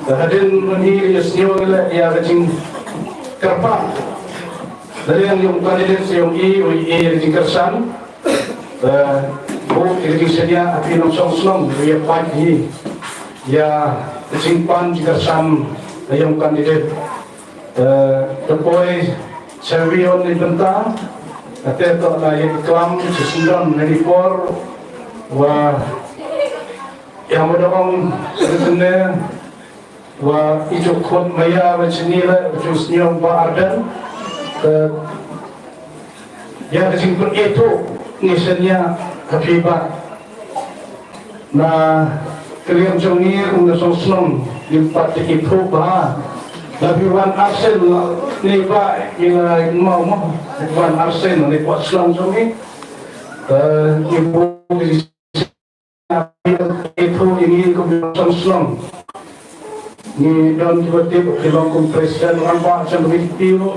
Eh, hadien ngi ïa sngewthuh ïa ka jingkyrpad. Lada ïa u candidate ïa i, u i ïa ka jingkyrshan. Eh, buh ïa ka jingshaniah ha phi nongshong shnong, ïa pait hi ïa ka jingpan jingkyrshan ïa u candidate. Eh, te poi sha wi on ni bynta, te to na ïa klam shi syndon na ni por, wa ïa ma da ong, wa i ju khot maya wa chini la, wa ju sniong ba arden, eh, ïa ka jingpynithuh ngi shaniah ha phi ba. Na ka liang jong ngi kum nongshong shnong, ngi pat te ithuh ba. La phi wan absent la, ngi ba, ngi la mau mo, wan absent la, ngi pat shnong jong ngi. Eh, ngi buh ngi ithuh ïa ngi kum nongshong shnong. Ngi don kiba tip ki long kum president rangbah jong VPP ruh,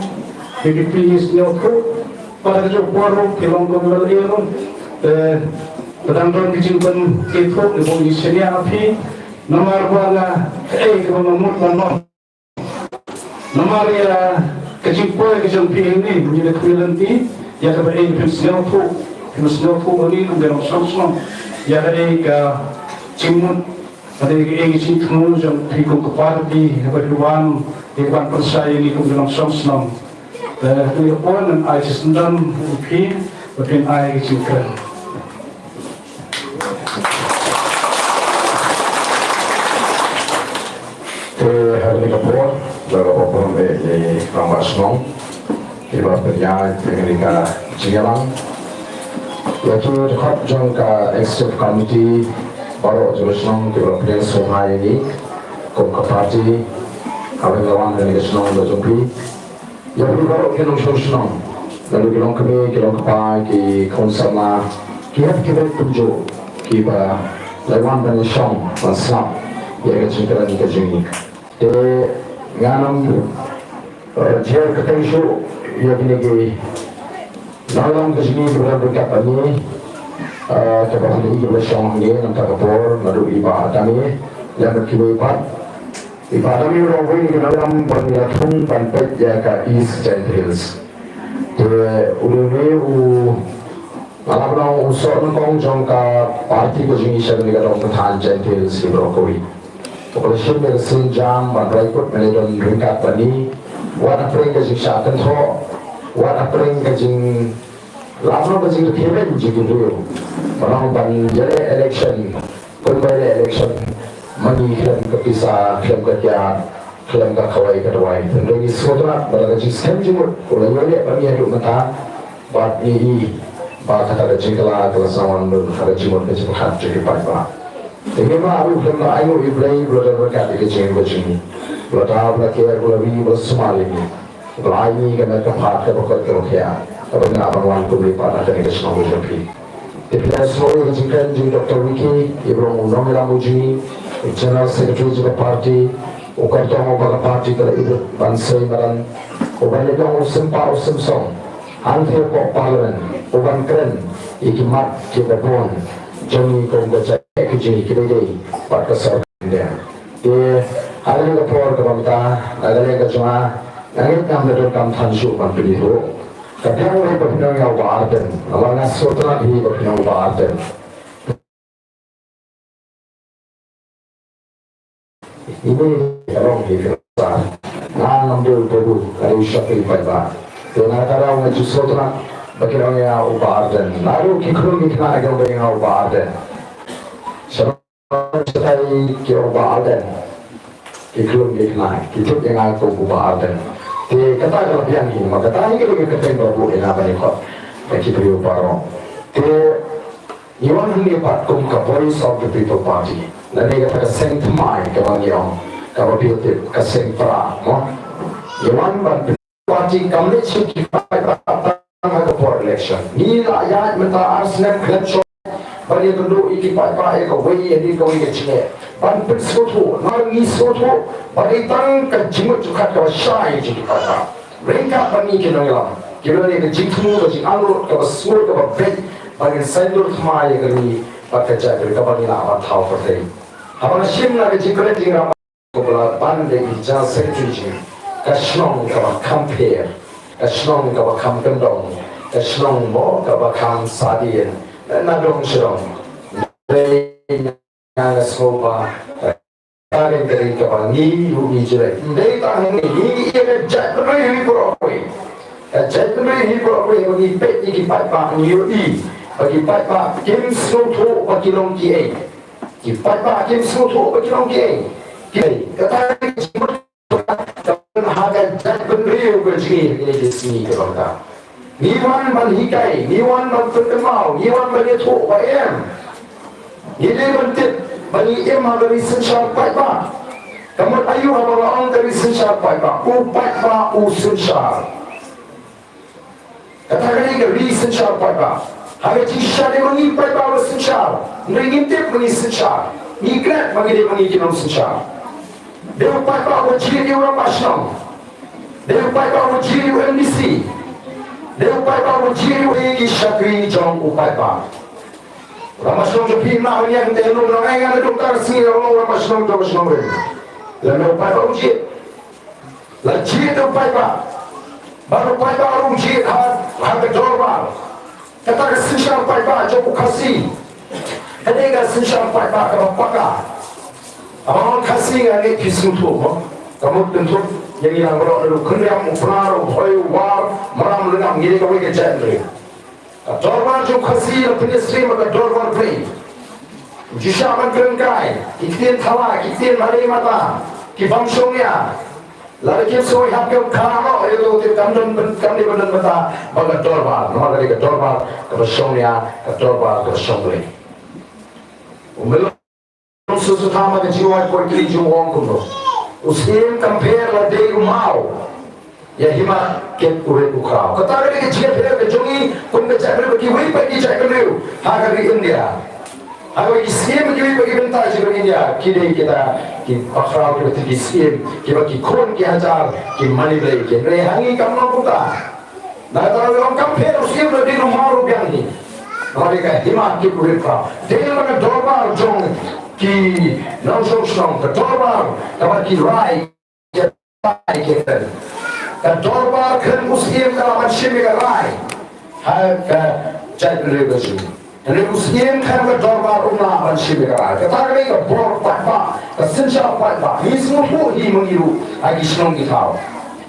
VPP ngi sngewthuh. Pat ka juh por ruh ki long kum MLA ruh. Te, te dang don ki jingpynithuh ngi buh ngi shaniah ha phi. Namar ba nga, eh, kiba nga mut ban long. Namar ïa ka jingpoi ka jong phi hangne, ngi la khmih lynti ïa kaba ei phin sngewthuh, phin sngewthuh hangne kum ka nongshong shnong. Ïa ka dei ka jingmut, ka dei ka ei ka jingthmu jong phi kum ka party, haba phi wan, phi wan pynshai ïa ngi kum ka nongshong shnong. Te, phi ïa poi ngan ai shi syndon ïa phi, ba phin ai ka jingkren. Te ha kane ka por, da kaba burom eh ïa i rangbah shnong, kiba pynïaid ïa kane ka jingïalang. Ïa ki dkhot jong ka executive committee baroh jong ka shnong kiba la pynïaid sngewbha ïa ngi kum ka party, haba ngi la wan ha kane ka shnong ka jong phi. Ïa phi baroh ki nongshong shnong, naduh ki longkmie, ki longkpa, ki khun samla, ki hep ki beit kumjuh, kiba la wan ban ïashong, ban sngap ïa ka jingkren ka jong ngi. Te ngan ym, eh, jer kyrteng shuh ïa kine ki nongïalam ka jong ngi kiba la ryngkat bad ngi, eh, kaba ha ngi kiba la shong hangne na kata ka por, naduh i Bah Dame, lem bad kiwei pat. I Bah Dame u long uwei na ki nongïalam ba ngi la thung ban peit ïa ka East Jaintia Hills. Te u dei une u, nga lah ban ong u soh nyngkong jong ka party ka jong ngi sha kane ka dong ka thaiñ Jaintia Hills hi baroh kawei. Uba la shim ïa ka sienjam ban rai kut ban ïadon ryngkat bad ngi. Wat hapdeng ka jingshah kynthoh, wat hapdeng ka jing Lano ka jingkyrmen jong ki briew ba nang ban ïaleh election, kumba ïaleh election, ma ngi khlem ka pisa, khlem ka kiad, khlem ka khawai ka dawai. Hynrei ngi sngewtynnat ba la ka jingskhem jingmut u la ïaleh bad ngi haduh mynta, bad ngi i ba kata ka jingkylla ka la sa wan don ha ka jingmut ka jingpyrkhat jong ki paidbah. Te ngi ma ruh khlem da ainguh ïa U Blei ba la don ryngkat ïa ka jingim ka jong ngi. Ba da ba la ker ba la ri ba la sumar ïa ngi, ba la ai ngi ka met ka phad kaba koit kaba khiah, kaba ngi lah ban wan kum ki paid na kane ka shnong ka jong phi. Te phi la sngewthuh ïa ka jingkren jong Doctor Ricky, i ba long u nongïalam u jong ngi, u General Secretary jong ka party, u kyrtong uba ka party ka la ibit ban sei madan, uba la long u sympa u symsong hangtei hapoh Parliament, u ban kren ïa ki mat kiba bun jong ngi kum ka jaitbynriew, ki jingkit khlieh bad ka sorkar India. Te ha kane ka por kaba mynta, na ka liang ka jong nga, nga ngeit ngam da donkam than shuh ban pynithuh. Ka biang ruh ba phin ong ïa u Bah Ardent, namar nga sngewtynnat hi ba phin ong u Bah Ardent. Ine ka long hi ka sar. Nga ngam dei u Prabhu, nga dei u shakri paidbah. Te na ka daw nga ju sngewtynnat ba kin ong ïa u Bah Ardent. Naduh ki khlum ki khynnah ki ong ïa u Bah Ardent. Sha Shatai ki ong Bah Ardent. Ki khlum ki khynnah ki tip ïa nga kum u Bah Ardent. Te kata ka la biang hi, ma kata hi ka dei ka kyrteng ba buh ïa nga ban ïakhot da ki briew baroh. Te ngi wan hangne pat kum ka Voice of the People Party, lane kata ka seng thymmai kaba ngi ong, kaba phi tip ka seng pra, mo. Ngi wan ban party kam leit sha ki paidbah tang ha ka por election. Ngi la ïaid mynta ar snem khlem shong ban ïakynduh ïa ki paidbah ïa kawei ïa kawei ka jingeh, ban pynsngewthuh, namar ngi sngewthuh ba dei tang ka jingmut jingpyrkhat kaba shai jong ki paidbah. Ryngkat bad ngi ki nongïalam, ki don ïa ka jingthmu, ka jingarngut, kaba sngewthuh, kaba beit, ba ngin saiñdur thymmai ïa ka ri bad ka jaitbynriew, kaba ngi lah ban thaw pyrthei. Haba nga shim na ka jingkren jingïalam, kumba la ban da i General Secretary jong ngi, ka shnong kaba kham pher, ka shnong kaba kham kyndong, ka shnong mo kaba kham sahdien na dong sha dong. Dei na nga sngewbha ka ri, ka ri kaba ngi ruh ngi jleh. Dei tang ngi, ngi ïa ka jaitbynriew hi baroh kawei. Ka jaitbynriew hi baroh kawei, ba ngi peit ïa ki paidbah, ngi ïohi ba ki paidbah kim sngewthuh ba ki long kiei. Ki paidbah kim sngewthuh ba ki long kiei. Kiei. Kata ka jingmut ka pynha ka jaitbynriew ka jong ngi ha kine ki sngi kiba mynta. Ngi wan ban hikai, ngi wan ban pynkynmaw, ngi wan ban ïathuh ba em, ngi dei ban tip ba ngi im ha ka ri synshar paidbah. Ka mut aïu haba nga ong ka ri synshar paidbah? U paidbah u synshar. Kata ka dei ka ri synshar paidbah. Ha ka jingshisha dei ma ngi paidbah ba synshar. Hynrei ngim tip ma ngi synshar. Ngi klet ba ngi dei ma ngi ki nongsynshar. Dei u paidbah uba jied ïa u rangbah shnong. Dei u paidbah uba jied ïa u M D C. Dei u paidbah uba jied ïa u, ki shakri jong u paidbah. U rangbah shnong jong phi, ma ngi ïa ka te, ngi ong ngai ngan dei u rangbah shnong jong ka shnong Ri. Lada u paidbah u jied, la jied u paidbah. Bad u paidbah ruh u jied ha, ha ka dorbar. Kata ka synshar paidbah jong u Khasi, ka dei ka synshar paidbah kaba paka. Haba nga ong Khasi nga ngeit phi sngewthuh, mo. Ka mut kynthup ïa ngi lang baroh, naduh u Khynriam, u Pnar, u Bhoi, u War, u Maram, u Lyngngam, ngi dei kawei ka jaitbynriew. Ka dorbar jong u Khasi la pynïasyriem bad ka dorbar Blei. U ju shah ban kren kai, ki ktien thala, ki ktien mane mata, ki bym shongnia. Lada kim sngewhap kim kha noh, ïa u te kam don, kam dei ban don bynta ba ka dorbar. Namar ka dei ka dorbar kaba shongnia, ka dorbar kaba shong Blei. U Myllung Sutha ma ka jingwan poetry jong u ong kumno: U Syiem kam pher la dei u maw, ïa hima kit u rit u khraw. Kata ka dei ka jingpher ka jong ngi kum ka jaitbynriew, kiwei pat ki jaitbynriew ha ka ri India. Ha kawei ki syiem, kiwei pat ki bynta jong ka ri India, ki dei kita ki bakhraw, kita ki syiem kiba ki khun ki hajar ki mane Blei, hynrei ha ngi kam long kumta. Na kata ruh ong kam pher, u Syiem la dei u maw ruh biang hi. Namar ka hima kit u rit u khraw. Dei na ka dorbar jong ki nongshong shnong, ka dorbar kaba ki rai, ki rai ki kren. Ka dorbar kren u Syiem ka la ban shim ïa ka rai ha ka jaitbynriew ka jong ngi. Hynrei u Syiem kren, ka dorbar um lah ban shim ïa ka rai. Kata ka dei ka bor paidbah, ka synshar paidbah. Ngi sngewthuh hi ma ngi ruh ha ki shnong ki thaw.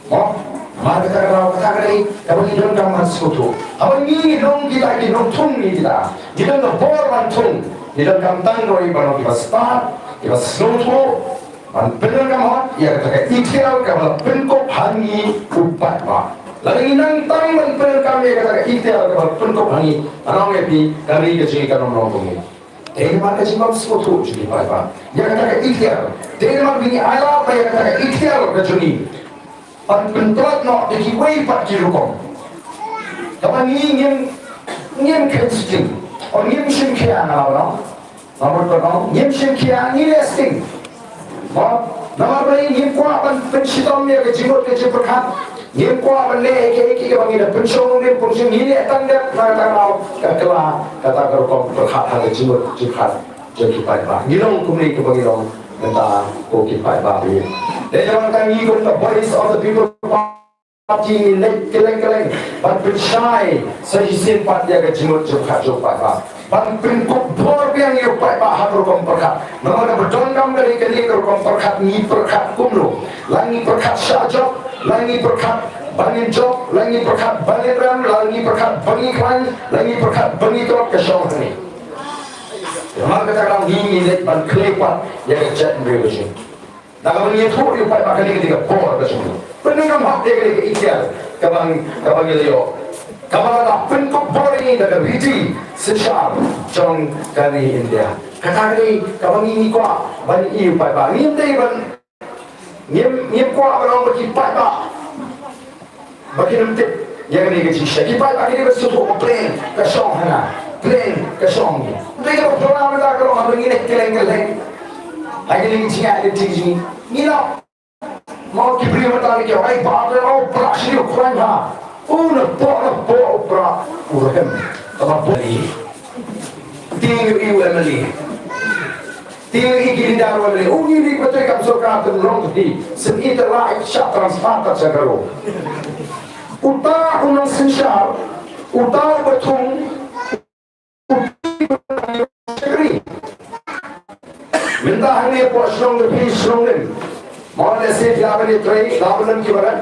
Mo, mar kata ka daw, kata ka dei kaba ngi donkam ban sngewthuh. Haba ngi long kita ki nongthung, ngi kita, ngi don ka bor ban thung, ngi donkam tang kawei ban long kiba stad, kiba sngewthuh, ban pyndonkam hok ïa kata ka iktiar kaba la pynkup ha ngi u paidbah. Lada ngi nang tang ban pyndonkam ïa kata ka iktiar kaba la pynkup ha ngi, nga ong ïa phi, ka ri ka jong ngi kan ym long kumne. Dei namar ka jingbym sngewthuh jong ki paidbah ïa kata ka ikhtiar. Dei namar ba ngi ailad ïa kata ka ikhtiar ka jong ngi ban pyntlot noh da kiwei pat ki rukom. Kaba ngi ngim, ngim kheiñ sting, or ngim shim khia, nga la ong. Namar ba ngi ngim shim khia, ngi leh sting. Mo, namar ba ngim kwah ban pynshitom ïa ka jingmut ka jingpyrkhat. Ngim kwah ban leh ïa kiei kiei kaba ngi da pynshong, ngim pynshong, ngi leh tang dep na kata ka daw ka kylla kata ka rukom pyrkhat ha ka jingmut jingpyrkhat jong ki paidbah. Ngi long kumne kaba ngi long mynta ko ki paidbah. Dei namar kata ngi kum ka Voice of the People Party ngi leit kylleng kylleng ban pynshai sa shisien pat ïa ka jingmut jingpyrkhat jong u paidbah. Ban pynkup bor biang ïa u paidbah ha ka rukom pyrkhat. Namar kaba donkam ka dei kane ka rukom pyrkhat, ngi pyrkhat kumno. La ngi pyrkhat shah jop, la ngi pyrkhat ba ngin jop, la ngi pyrkhat ba ngin rem, la ngi pyrkhat ba ngin khlaiñ, la ngi pyrkhat ba ngin tlot, ka shong hangne. Namar kata ka daw ngi, ngi leit ban khlei pat ïa ka jaitbynriew ka jong ngi. Da kaba ngi ïathuh ïa u paidbah kane ka dei ka bor ka jong ngi. Pyndonkam hok ïa kane ka ikhtiar kaba, kaba ngi la ïoh, kaba la pynkup bor ïa ngi da ka riti synshar jong kane India. Kata ka dei kaba ngi, ngi kwah ban ïohi u paidbah. Ngim dei ban, ngim, ngim kwah ban ong ba ki paidbah ba kin ym tip ïa kane ka jingshisha. Ki paidbah ki dei ban sngewthuh ba pleng ka shong hana, pleng ka shong hangne. Dei kaba pynlong mynta ka long haba ngi leit kylleng kylleng ha kine ki jingïaid lynti jong ngi. Ngi lap. Mo, ki briew mynta ki ong, ai ba, oh, Prah shi u khlaiñ ha. U na poh, na poh u Prah u rhem. Kaba bun. Tieng ïa u M L A. Tieng ïa ki leader u M L A. U ngi ri ba trei kam sorkar, tang long ti. Sngewthuh la ai shah transfer ta sha Garo. Uta u nongsynshar, uta u ba thung, u shakri. Mynta hangne hapoh shnong Ri, shnong Ri. Mo, lehse phi la ban ïatrei, la ban don kiba rep,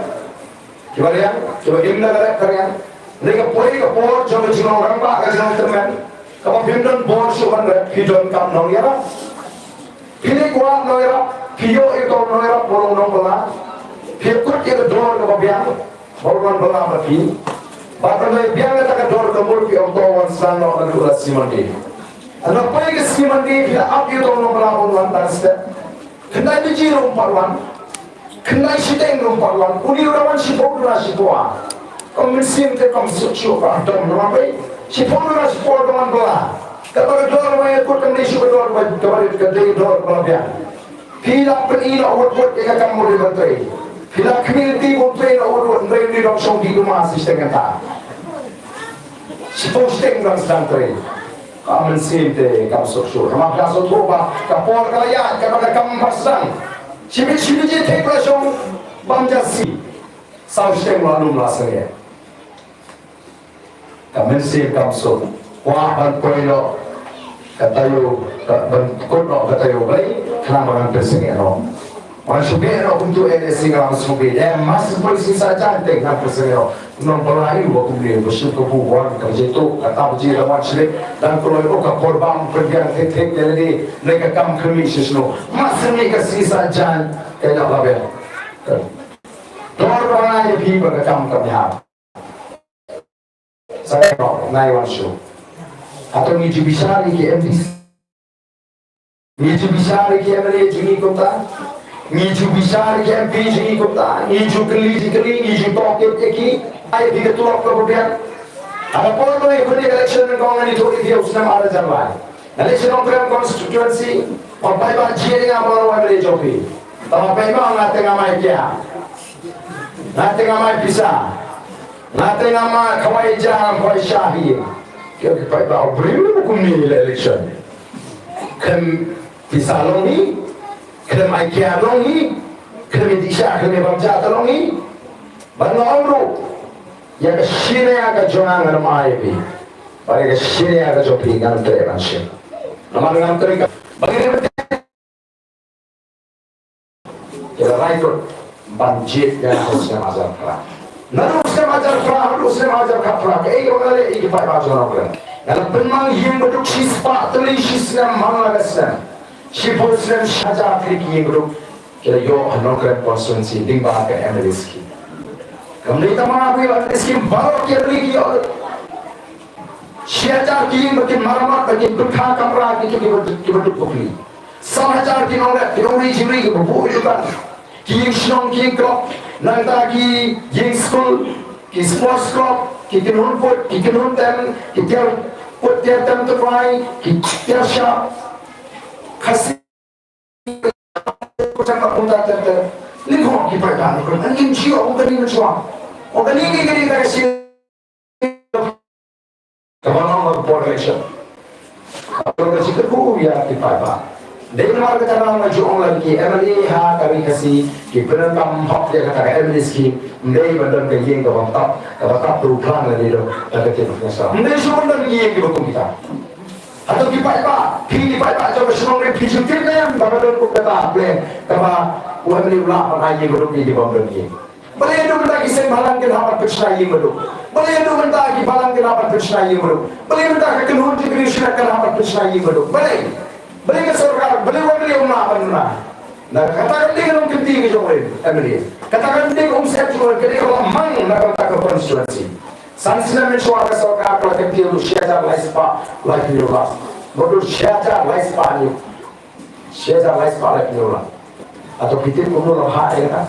kiba riang, kiba im na ka rep ka riang. Hynrei ka poi ka por jong ka jinglong rangbah, ka jinglong tymmen, kaba phim don bor shuh ban rep, phi donkam nongïarap. Phi leit wad nongïarap, phi ïoh ïa uto u nongïarap ba long nongbylla. Phi kut ïa ka dor kaba biang ba u nongbylla bad phi. Bad haba biang kata ka dor ka mut, phi ong to wan sdang noh naduh la sngi Monday. Haba poi ka sngi Monday, phi la ap ïa uto u nongbylla ba un wan tang step. Khyndai baje ruh um pat wan. Khyndai shiteng ruh um pat wan. Une u da wan shiphew, u da wan shiphew ar. Kum mynsiem te kum suk suk ba dom ruh wan bai. Shiphew, u da wan shiphew ar, u da wan bylla. Kata ka dor ba ïa kut kam dei shuh ka dor ba, kaba dei ka dei dor ba biang. Phi la pyni noh wut wut ïa ka kam u dei ban trei. Phi la khmih lynti ba un trei noh wut wut, hynrei une u dang shong dih duma shi shiteng kynta. Shiphew shiteng u dang sdang trei. Ka mynsiem te kam suk suk. Namar ka suk suk ba ka por ka la ïaid, kaba ka kam pat sdang. Shi baje, shi baje thik la shong bam ja sngi. Saw shiteng la lum la sangeh. Ka mynsiem kam suk. Kwah ban poi noh ka taïew, ka, ban kut noh ka taïew Blei, khnang ba ngan pynsangeh noh. Wan shu beh noh kumtu, eh, eh, sing ram sngewbha. Eh, mas poi shisha jan te ngan pynsangeh noh. Nongbylla u ba kumne, ba shu ka bu wan ka jaitu, kata baje la wan shlip, dang kloi, oh, ka por bam pynbiang thik thik ïa lade, ne ka kam khmih shisha noh. Mas ne ka shisha jan, ka ïa la beh. Dor ba ngai phi ba ka kam kam ïa. Sa ka ngai wan shu. Hato ngi ju bishar ïa ki M P? Ngi ju bishar ïa ki M L A jong ngi kumta? Ngi ju bishar ïa ki M P jong ngi kumta? Ngi ju kylli, ju kylli, ngi ju tohkit ïa ki? Ai phi ka tulop ka ba biang. Haba por ba ngi khun ïa ka election, ngan ong ïa phi, u snem ar hajar lai. Nga leit sha Nongkrem constituency, ma paidbah jia ïa nga ba nga long M L A jong phi. Tang ma paidbah nga te ngam ai kiad. Nga te ngam ai pisa. Nga te ngam ai khawai ja, ngam khawai sha hi. Ki ong ki paidbah, u briew u kumne ïa election. Khlem pisa long hi, khlem ai kiad long hi, khlem ïa dih sha, khlem ïa bam ja te long hi. Bad nga ong ruh, ïa ka shi nia ka jong nga ngan ym ai ïa phi. Bad ïa ka shi nia ka jong phi ngan treh ban shim. Namar ngam treh ka, bad ngi dei ban treh. Ki la rai kut ban jied ïa nga ha u snem hajar phra. Naduh u snem hajar phra haduh u snem hajar khatphra, kaei kaba nga la leh ïa ki paidbah jong Nongkrem? Nga la pynmang ïing baduk shispah tylli shi snem man la ka snem. Shiphew snem shi hajar tylli ki ïing baduk ki la ïoh ha Nongkrem constituency lyngba ka M L A scheme. Kam dei tang ma nga, ki M L A scheme baroh ki la leit ki ïoh. Shi hajar ki ïing ba kin maramot, ba kin pynkhih kamra, ki, ki, ki, ki, ki ba duk bukli. San hajar ki nongrep, ki nongri jingri, ki ba buh ïa ki dukan. Ki ïing shnong, ki ïing klok, nangta ki ïing skul, ki sports club, ki kynhun put, ki kynhun tem, ki tiar put tiar tem tyrpai, ki tiar shap. Khasi Ko chang ka kumta ter ter. Ling hok ki paidbah ni ko. An ing jio ko kani mynshuwa. Ko kani ki kani ka shi. Ka ba long ka por election. Ka por ka shi ka ku ïa ki paidbah. Dei namar kata nga ju ong lagi ki M L A ha ka ri Khasi ki pyndonkam hok ïa kata ka M L A scheme. Ym dei ban don ka ïing ka bym tap, ka ba tap tu plan lagi tu. Kata ki nasa. Ym dei shu ban don ïing ki ba kum kita. Hato ki paidbah, phi ki paidbah jong ka shnong ri phi ju tip ne em ba ka don kum kata ha Blei kaba u M L A u lah ban ai ïing baduk ïa ki bym don ïing. Balei haduh mynta ki seng bhalang kin hap ban pynshna ïing baduk? Balei haduh mynta ki bhalang kin hap ban pynshna ïing baduk? Balei mynta ka kynhun jingkyrkhu shnat kan hap ban pynshna ïing baduk? Balei? Balei ka sorkar, balei u M L A um lah ban pynshna? Na kata kan dei ka long kynti ka jong u M L A. Kata kan dei ka umsyep jong u, ka dei ka long mang na kata ka constituency. San snem mynshuwa ka sorkar ka la kyntiew shi hajar lai spah laiphew hynñiew lak. Mut shi hajar lai spah hynñiew. Shi hajar lai spah laiphew hynñiew lak. Hato phi tip kumno la bha ïa kata?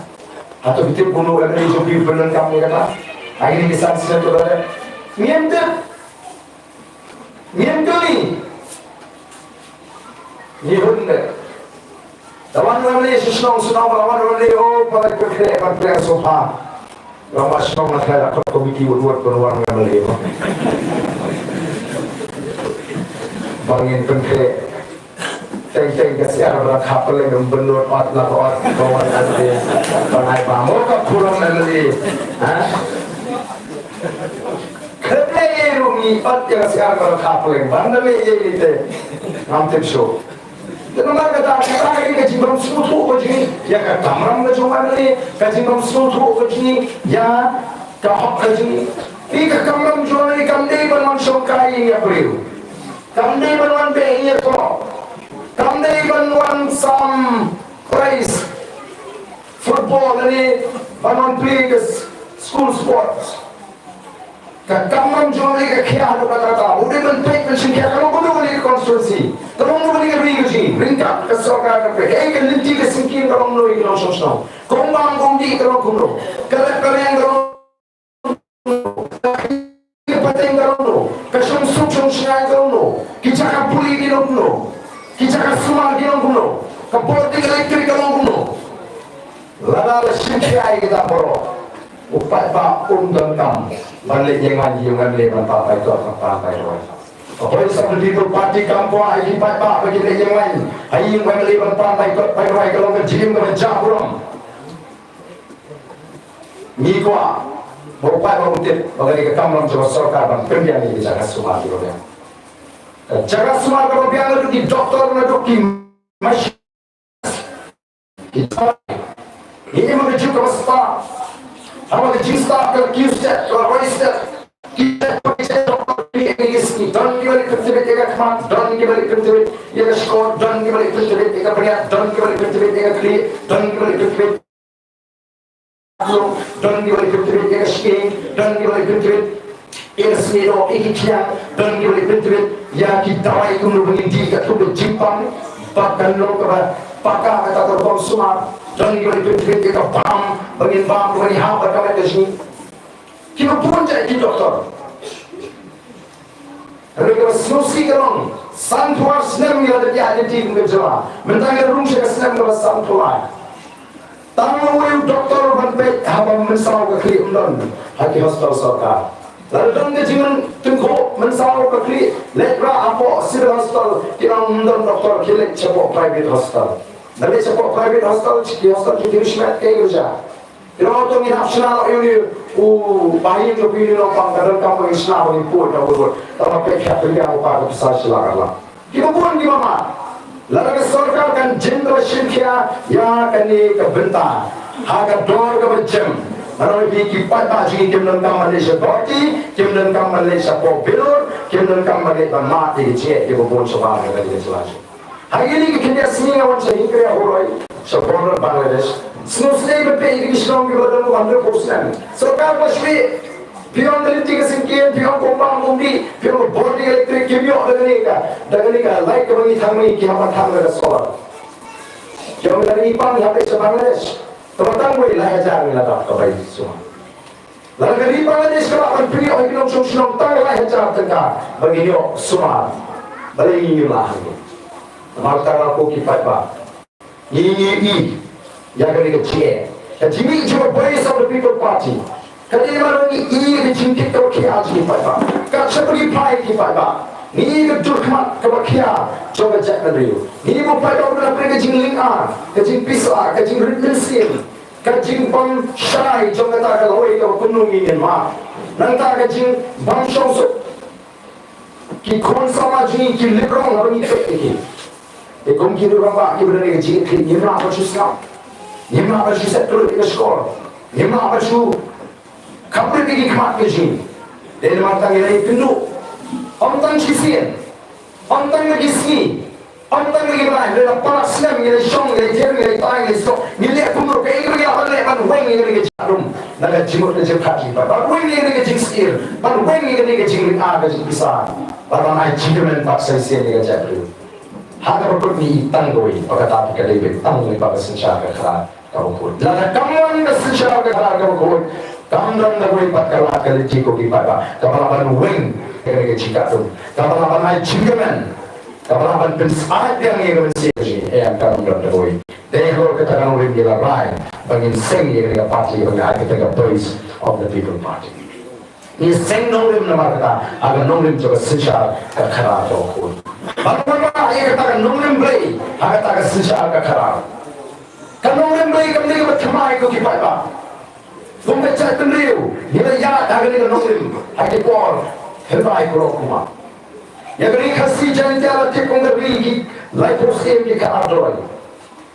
Hato phi tip kumno em ne jong phi u pyndonkam ïa kata? Ïa kine ki san snem ki ba la dep. Ngim tip. Ngim kylli. Ngi hun de. Te wan wan ne sha shnong shnong, la wan wan ne, oh, ba la pynkhreh, ban pynkhreh sofa. Long ba shnong la khleh la khot komiti wut wut ban wan ngam lei. Ba ngin pynkhreh. Teng teng ka syiar ba la kha pyleng, ym bynnud ot la ka ot, ba wan ka lei. Ba ngai ba mo ka khulom M L A. Ha? Khlem lei ruh ngi ot ïa ka syiar ba la kha pyleng. Ban da lei ïa ite. Ngam tip shuh. Te namar kata, kata ka dei ka jingbym sngewthuh ka jong ngi ïa ka kamram ka jong u M L A, ka jingbym sngewthuh ka jong ngi ïa ka hok ka jong ngi. Te ka kamram jong u M L A kam dei ban wan shongkai ïa briew. Kam dei ban wan beh ïa ko. Kam dei ban wan sam prize football ne ban wan play ka s-, school sports. Ka kamram jong u M L A ka khia haduh katta katta. U dei ban peit ban shim khia ka long kumno kane ka constituency. Ka long kumno kane ka ri ka jong ngi. Ryngkat ka sorkar ka peit. Kaei ka lynti ka syngkien ka long kumno ïa ki nongshong shnong. Ka um bam ka um dih ka long kumno. Ka lep ka reng ka long kumno. Ka pateng ka long kumno. Ka shongsuk shongshngaiñ ka long kumno. Ki jaka pule ki long kumno. Ki jaka sumar ki long kumno. Ka bor ding elektrik ka long kumno. Lada la shim khia ïa kita baroh, u paidbah um donkam ban leit ïeng wan ïa u M L A ban pan paidbah, ban pan paidbah. Ka Voice of the People Party kam kwah ïa ki paidbah ba kin leit ïeng wan ha ïing u M L A ban pan paidbah, paidbah ka long ka jingim kaba jah burom. Ngi kwah ba u paidbah un tip ba kane ka kamram jong ka sorkar ban pynbiang ïa ki jaka sumar kiba biang. Ka jaka sumar kaba biang naduh ki doktor, naduh ki machine. Ngi im ha ka juk kaba stad. Haba ka jingstad ka la kiew stet, ka la roi stet. Ki stet, ki stet, ki stet, don kiba leit pyntbit ïa ka khmat, don kiba leit pyntbit ïa ka shkor, don kiba leit pyntbit ïa ka bniat, don kiba leit pyntbit ïa ka khlieh, don kiba leit pyntbit Don kiba leit pyntbit ïa ka shkieng, don kiba leit pyntbit ïa ka sniew, ïa ki khiang, don kiba leit pyntbit ïa ki dawai kumno ba ngin dih katkum ka jingpang, ba kan long kaba paka kata ka rukom sumar, don kiba leit pyntbit ïa ka bam, ba ngin bam, ba ngin hap, ba ka met ka jingim. Kiba bun jait ki doktor. Hynrei kaba sngewsih ka long, sanphew ar snem ngi la dep ïaid lynti kum ka jylla. Mynta ngi la rung sha ka snem kaba sanphew lai. Tang uwei u doktor ban peit haba mynsaw ka khlieh ym don ha ki hospital sorkar. Lada don ka jingtyngkhuh mynsaw ka khlieh, leit rah hapoh Civil Hospital, ki ong ym don doktor, ki leit shapoh private hospital. Lada leit shapoh private hospital, ki hospital ki dei shimet, kaei ka jia? Ïa, to ngin hap shna noh ïa une u bahaïing jong phi, une u nongpang, ka donkam ba ngin shna ba ngin pud na u bud. Tang ba peit khia pynbiang u pa ka pisa shi lak ar lak. Kiba bun kiba mad. Lada ka sorkar kan jin kaba shim khia ïa kane ka bynta ha ka dor kaba jem. Namar ba ki paidbah jong ngi kim donkam ban leit sha Guwahati, kim donkam ban leit shapoh Bilur, kim donkam ban leit ban mad ïa ki jingeh kiba bun shabar ha kane ka jylla. Ha kine ki khyndiat sngi nga wan sha Hynkreh Huroi, sha border Bangladesh. Sngewsynei ban peit ïa ki shnong kiba la don kumba hynriewphew snem. Sorkar ba shu ïeh. Phi ong ka lynti ka syngkien, phi ong kumba kumdih, phi ong ka bor ka elektrik, kim ïoh da kane ka, da kane ka light kaba ngi thang, ngi ki hap ban thang da ka solar. Ki ong lada ngi pang ïa phi sha Bangladesh, te ba tang wei lai hajar ngi la dap ka bai sumar. Lada ka ri Bangladesh ka lah ban pynïoh ïa ki nongshong shnong tang lai hajar tyngka ba ngin ïoh sumar. Balei ngim lah hangne? Namar kata ko ki paidbah, ngi, ngi ïohi ïa kane ka jingeh, ka jingmih jong ka Voice of the People Party. Ka dei namar ngi ïohi ïa ka jingkit kaba khia jong ki paidbah. Kat shaba ngi phai ki paidbah, ngi ïohi ka dur khmat kaba khia jong ka jaitbynriew. Ngi ïohi ba paidbah ba na pdeng ka jinglyngngoh, ka jingpisa, ka jingrit mynsiem, ka jingbym shai jong kata ka lawei kaba kumno ngin ïa mad. Nangta ka jingbym shong suk. Ki khun samla jong ngi ki lip rong haba ngi peit ïa ki. Te kum ki rangbah kiba don ïa ka jingkit, ngim lah ban shu sngap. Ngim lah ban shu set kyllut ïa ka shkor. Ngim lah ban shu khaprit ïa ki khmat ka jong ngi. Te namar kata ngi la ïakynduh. Ym tang shisien, ym tang la ki sngi, ym tang la ki bnai, hynrei la para snem ngi la shong, ngi la jer, ngi la tai, ngi la sdok, ngi leh kumno, kaei kaba ngi lah ban leh ban weng ïa kane ka jingïarum na ka jingmut ka jingpyrkhat jong ki paidbah, ban weng ïa kane ka jingsheptieng, ban weng ïa kane ka jinglyngngoh ka jingpisa, bad ban ai jingkyrmen pat sa shisien ïa ka jaitbynriew. Ha kaba kut ngi i tang kawei, ba kata ka dei ba i tang kawei, ba ka synshar ka khadar kaba khuid. Lada kam wan ka synshar ka khadar kaba khuid, kam don kawei pat ka lad ka lynti ko ki paidbah kaba lah ban weng ïa kane ka jingkhatduh, kaba lah ban ai jingkyrmen, kaba lah ban pynsyaid biang ïa ka mynsiem ka jong ngi. Em, kam don kawei. Dei halor kata ka nongrim ngi la rai ba ngin seng ïa kane ka party ba ngi ai kyrteng ka Voice of the People Party. Ngi seng nongrim namar kata ha ka nongrim jong ka synshar ka khadar kaba khuid. Bad ngi wan ïa kata ka nongrim Blei ha kata ka synshar ka khadar. Ka nongrim Blei kam dei kaba thymmai ko ki paidbah. Kum ka jaitbynriew ngi la ïaid ha kane ka nongrim ha ki por hynrei ko kumba ïa ka ri Khasi Jaiñtia la tip kum ka ri ki laiphew syiem ki khatar doloi.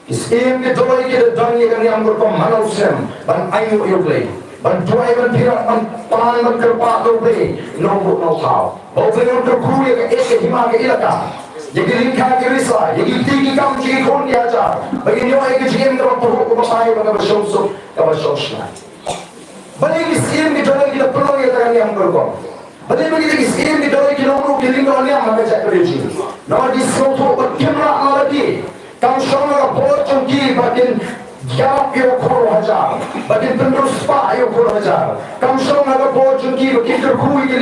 Ki syiem ki doloi ki da don ïa ka niam ka rukom man la u snem ban ainguh ïa U Blei, ban duwai, ban pyrkhat, ban pan, ban kyrpad ïa U Blei na u buh na u thaw, ba U Blei un kyrkhu ïa ka ïeit ka hima ka ilaka, ïa ki lyngkha ki risa, ïa ki kti ki kam jong ki khun ki hajar, ba kin ïoh ïa ka jingim kaba pyrkhat, kaba pai, ba kaba shong suk, kaba shong shngaiñ. Balei ki syiem ki doloi ki la pynlong ïa kata ka niam ka rukom? Balei ba ki syiem ki doloi ki long ruh ki lyngdoh niam ha ka jaitbynriew jong ngi? Namar ki sngewthuh ba kim lah ma lade. Kam shong ha ka bor jong ki ba kin ïarap ïa u khun hajar, ba kin pynriewspah ïa u khun hajar. Kam shong ha ka bor jong ki ba kin kyrkhu ïa ki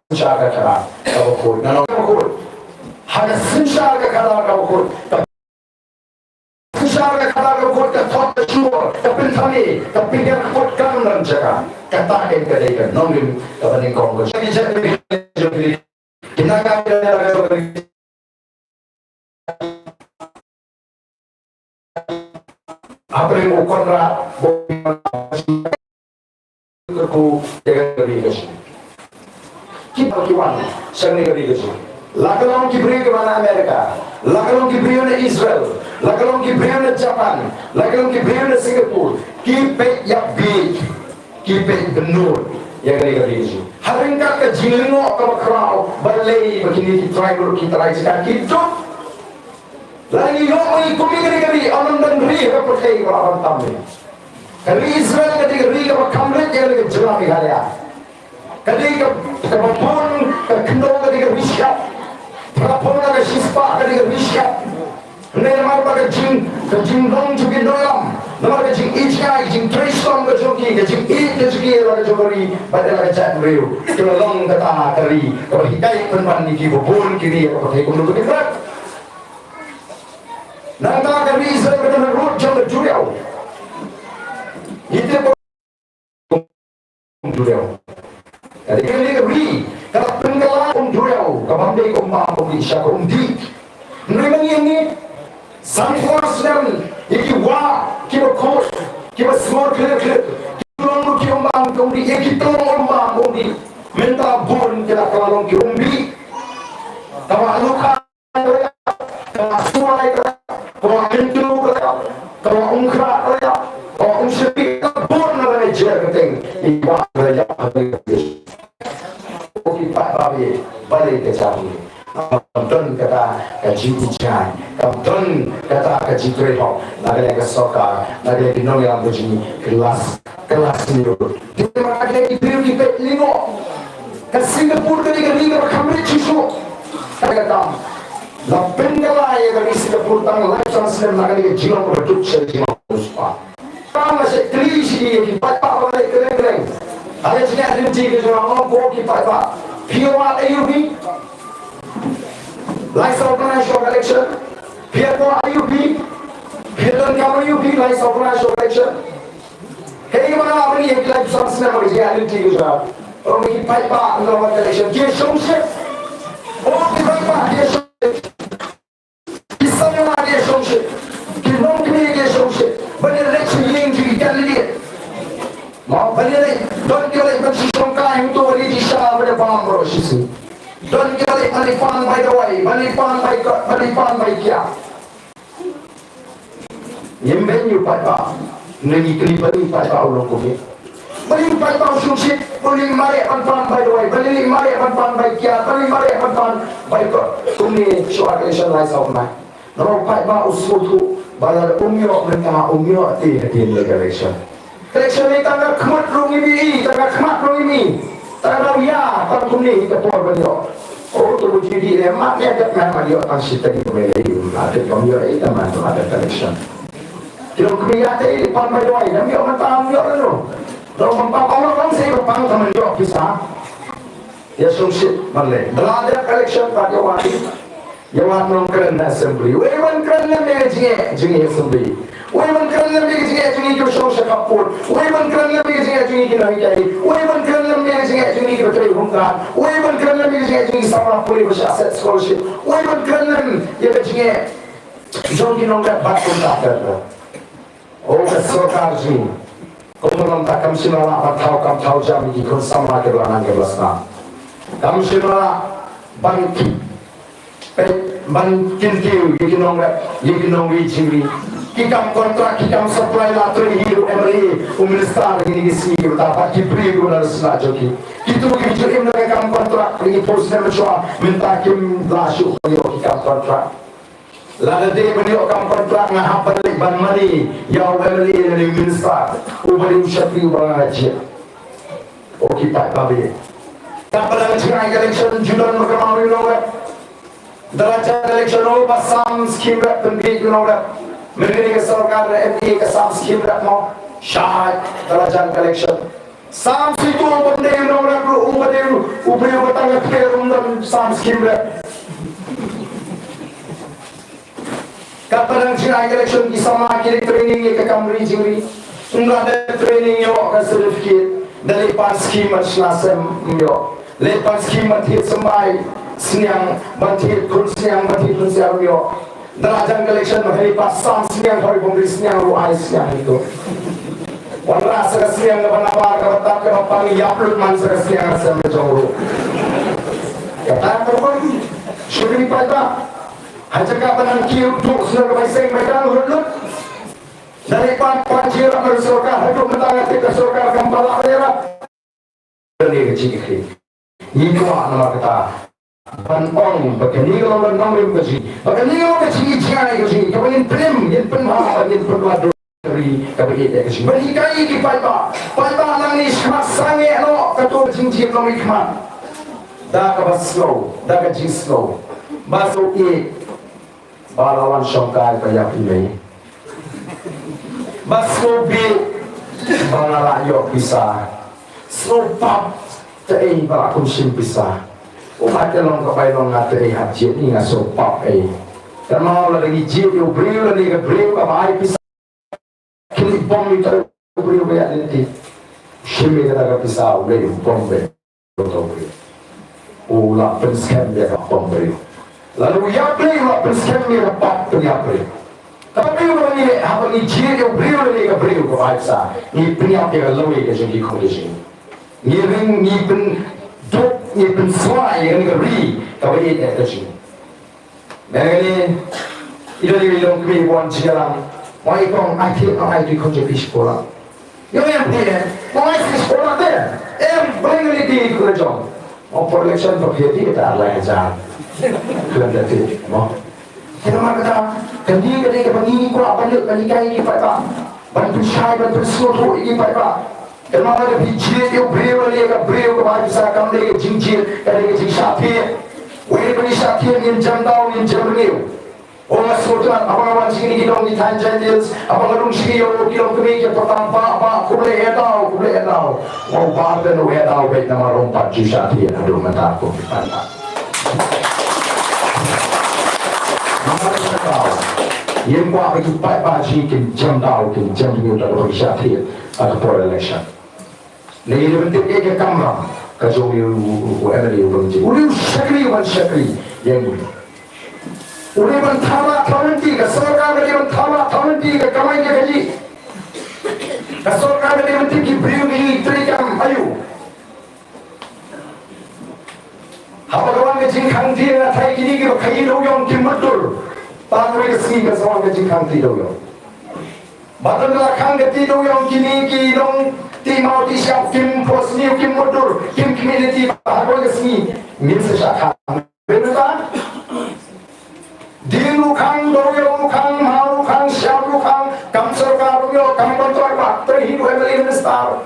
synshar ka khadar kaba khuid. Nano kaba khuid? Ha ka synshar ka khadar kaba khuid. Ka synshar ka khadar kaba khuid ka thok, ka shukor, ka pynthame, ka pynhiar kput kam don jaka. Kata ka dei ka nongrim kaba nyngkong. Ka jingkyrmen jong ki, ki nang ka Hapdeng u Conrad, ba u kyrkhu ïa ka ri ka jong ngi. Ki ba ki wan sha kane ka ri ka jong ngi, la ka long ki briew kiba na America, la ka long ki briew na Israel, la ka long ki briew na Japan, la ka long ki briew na Singapore, ki peit ïa bit, ki peit bynnud ïa kane ka ri ka jong ngi. Ha ryngkat ka jinglyngngoh kaba khraw, balei ba kine ki tribal, ki trai jaka ki duk. Lada ngi ïoh ma ngi kum ïa kane ka ri, ym don ri ha ka pyrthei ba lah ban tam ïa ngi. Ka ri Israel ka dei ka ri kaba kham rit ïa kane ka jylla Meghalaya. Ka dei ka, kaba bun ka khyndew ka dei ka ri shyiap. Kaba bun ka shispah ka dei ka ri shyiap. Hynrei namar ba ka jing, ka jinglong jong ki nongïalam, namar ka jingïeit jingïeit, ka jingtrei shitom ka jong ki, ka jingïeit ka jong ki ïa la ka jong ka ri bad ïa la ka jaitbynriew, ki la long kata ka ri kaba hikai pynban ïa kiba bun ki ri ha ka pyrthei kumno kumno. Nangta ka ri Israel ka don harud jong ka duriaw. Ngi tip ba um duriaw. Ka dei ka ri ka la pynkylla um duriaw, ka bym dei ka um bam um dih sha ka um dih. Hynrei ma ngi ngi, sanphew snem ïa ki wah kiba khuid, kiba sngewkhlieh khlieh, ki long ruh ki um bam um dih, ïa ki long um bam um dih. Mynta bun ki la kylla long ki um bih. Ka wah Lukha, ka wah Suai, ka wah Myntdu, ka wah Umkhrah, ka wah Umshyrkhei, ka bun na ka jer ka teng. I wah ka ïap ha ka ki paidbah, balei ka jam ngi. Don kata ka jingïohi, kam don kata ka jingtrei hok na ka liang ka sorkar, na ka liang ki nongïalam ka jong ngi, ka last, ka last minute. Te ma ka liang ki briew ki peit lyngngoh. Ka Singapore ka dei ka ri kaba kham rit shuh shuh. Ka kam la pynkylla ïa ka ri Singapore tang laiphew san snem na ka liang ka jinglong kaba duk sha ka jinglong kaba spah. Tang la shu kylli sha ki paidbah ba leh kylleng kylleng ha ka jingïaid lynti ka jong nga, ong ko ki paidbah, phi ïa wad aïu phi? Lai saw bnai shuwa ka election. Phi ïa kwah aïu phi? Phi ïa donkam aïu phi lai saw bnai shuwa ka election? Kaei kaba nga lah ban ïa ki lai saw snem ha ka jingïaid lynti ka jong nga? Ong ki paidbah, ynda wan ka election ki ïa shongshit. Oh ki paidbah ki ïa shongshit. Ki samla ki ïa shongshit. Ki nongkmie ki ïa shongshit ban ïaleit sha ïing jong ki candidate. Mo, ban ïaleit, don ki ïaleit ban shu shongkai hangto, ban ïa jingshisha, ban ïa bam baroh shisien. Don ki ïaleit ban ïa pan bai dawai, ban ïa pan bai kot, ban ïa pan bai kiad. Ngim beiñ ïa u paidbah. Ngi kylli balei u paidbah u long kumne. Balei u paidbah u shongshit, balei mareh ban pan bai dawai, balei mareh ban pan bai kiad, balei mareh ban pan bai kot. Kumne shuwa ka election lai saw bnai. Namar u paidbah u sngewthuh ba lada um ïoh mynta, um ïoh te hadien ka election. Ka election ne tang ka khmat ruh ngim ïohi, tang ka khmat ruh ngim ïohi. Tang ka daw ïa tang kumne hi ka por ban ïoh. Oh, to ba ju dih ne mat ne dep ne mat ïoh tang shi tarik Mei. Ïa te kam ïoh ïa tang man tang ka election. Ki long kmie ïa te ïa pan bai dawai, ngam ïoh mynta, ngam ïoh lano. Dong pang pang ong ong sei pang tang man ïoh pisa. Ïa shongshit ban leh. Ba la dep election pat ïa wad. Ïa wad nongkren na assembly. Wei ban kren lem ïa ka jingeh jong ngi assembly. Wei ban kren lem ïa ka jingeh jong ngi kiba shong sha khappud. Wei ban kren lem ïa ka jingeh jong ngi ki nonghikai. Wei ban kren lem ïa ka jingeh jong ngi kiba trei home guard. Wei ban kren lem ïa ka jingeh jong ngi ki samla pule ba shah set scholarship. Wei ban kren lem ïa ka jingeh jong ki nongrep bad kumta ter ter. O ka sorkar jong ngi, kumno lam ta kam shym la lah ban thaw kam thaw jam ïa ki khun samla kiba la nang kiba la sdang. Kam shym la lah ban ki, eh, ban kyntiew ïa ki nongrep, ïa ki nongri jingri. Ki kam kontrak, ki kam supply la trei hi u M L A, u minister ha kine ki sngi kiba ta, bad ki briew kiba na sna jong ki. Kito kiba ju im na ka kam kontrak, ki pos ne mynshwa, mynta kim lah shuh ban ïoh ki kam kontrak. Lada dei ban ïoh kam kontrak nga hap ban leit ban mane ïa u M L A lane u minister uba dei u shakri uba nga jied. O ki paidbah. Katba dang jngai ka election ju don ba kynmaw ïa u nongrep. Da la jan election o ba sam scheme rep pynbiej ïa u nongrep. Mynta ka sorkar da M P ka sam scheme rep mo. Shait da la jan ka election. Sam sito ban dei u nongrep ruh uba dei u briew ba tang ka kper um don sam scheme rep. Katba dang jngai ka election ki samla ki leit training ïa ka kam ri jingri. Ynda dep training ïoh ka certificate da leit pan scheme ban shna sem ym ïoh. Leit pan scheme ban thied symbai sniang, ban thied khun sniang, ban thied khun sniang ym ïoh. Da la jan ka election ba hynrei pat sam sniang hoi bym ri sniang ruh ai sniang ito. Wanrah sa ka sniang kaba nabar kaba tad kaba pang ïap lut man sa ka sniang ha sem jong ruh. Kata ka ruh shu kynti pat ba ha jaka ba nang kiew duk sniang kaba seng ba dang lut lut. Da lei pat pan jingïarap na ka sorkar haduh mynta nga tip ka sorkar kam pat lah ban ïarap. Kane ka jingkyrkhu ngi kwah namar kata ban ong ba kane ka long ka nongrim ka jong ngi, ba kane ka long ka jingïaid ka jong ngi kaba ngin pynïap, ngin pynbha, ngin pynbha duri kaba ïeit ka jong ngi. Ban hikai ïa ki paidbah, paidbah nangne shakhmat sangeh noh kato ka jingjied nongmihkhmat. Da kaba sngew, da ka jingsngew ba sngewbha ba la wan shongkai ba ïap i mei. Ba sngewbha ba nga la ïoh pisa. Sngewpap te ei ba la kum shim pisa. U mat ka long ka bai long nga te ei hap jied ni nga sngewpap ei. Te ma la dang jied ïa u briew lane ka briew kaba ai pisa. Kini bom ïa u briew ba ïa lynti. Shim ïa kata ka pisa u lei u bom ba. U la pynskhem ïa ka pom briew. Lada u ïap lei u la pynskhem ïa ka pap pynïap briew. Ka briew ba ngi leh haba ngi jied ïa u briew lane ka briew kaba ai pisa, ngi pynïap ïa ka lawei ka jong ki khun ka jong ngi. Ngi ring, ngi pynduk, ngi pynswai ïa kane ka ri kaba ïeit ka jong ngi. Mynne i don i long kmie ba wan jingïalang. Wan i kong ai thied nong ai ti kong jong phi shi kola. Ïoh em thied em. Wan ai shi kola te. Em bring li ti kong jong. Wan por election ba phi ti ta lai hajar. Khlem da tip mo. Te namar kata, kane ka dei kaba ngi kwah ban leh ban hikai ïa ki paidbah, ban pynshai ban pynsngewthuh ïa ki paidbah. Te namar kata phi jied ïa u briew lane ïa ka briew kaba ai pisa kam dei ka jingjied, ka dei ka jingshah thied. Wei ban ïa shah thied ngin jam daw ngin jam rngiew. Ong nga sngewtynnat haba nga wan sha kine ki dong ki thaiñ Jaintia Hills, haba nga rung sha ki ïew ki long kmie ki pyrta ba ba khublei ïa daw khublei ïa daw. Nga u ba te u ïa daw beit namar ong pat ju shah thied haduh mynta kum ki pyrta. Namar ïa daw. Ïa kwah ba ki paidbah jong ngi kin jem daw kin jem rngiew da kaba ki shah thied ha ka por election. Ngi dei ban tip ïa ka kamram ka jong u, u, u M L A u Ranjit. U dei u shakri, u ban shakri ïa ngi. U dei ban thala thala lynti, ka sorkar ka dei ban thala thala lynti ka kamai ka kajih. Ka sorkar ka dei ban tip ki briew ki trei kam aïu. Haba ka wan ka jingkhang tieng, nga tharai kine kiba khaii dewiong kim mutdur. Tang kawei ka sngi kan sa wan ka jingkhang tieng dewiong. Ba don la khang ka tieng dewiong, kine ki nongtih maw tih shyiap kim phohsniew kim mutdur, kim khmih lynti ba ha kawei ka sngi ngin sa shah khang. Dieng ruh khang, dewiong ruh khang, maw ruh khang, shyiap ruh khang, kam sorkar ruh ïoh, kam kontrak ba trei hi ruh M L A minister.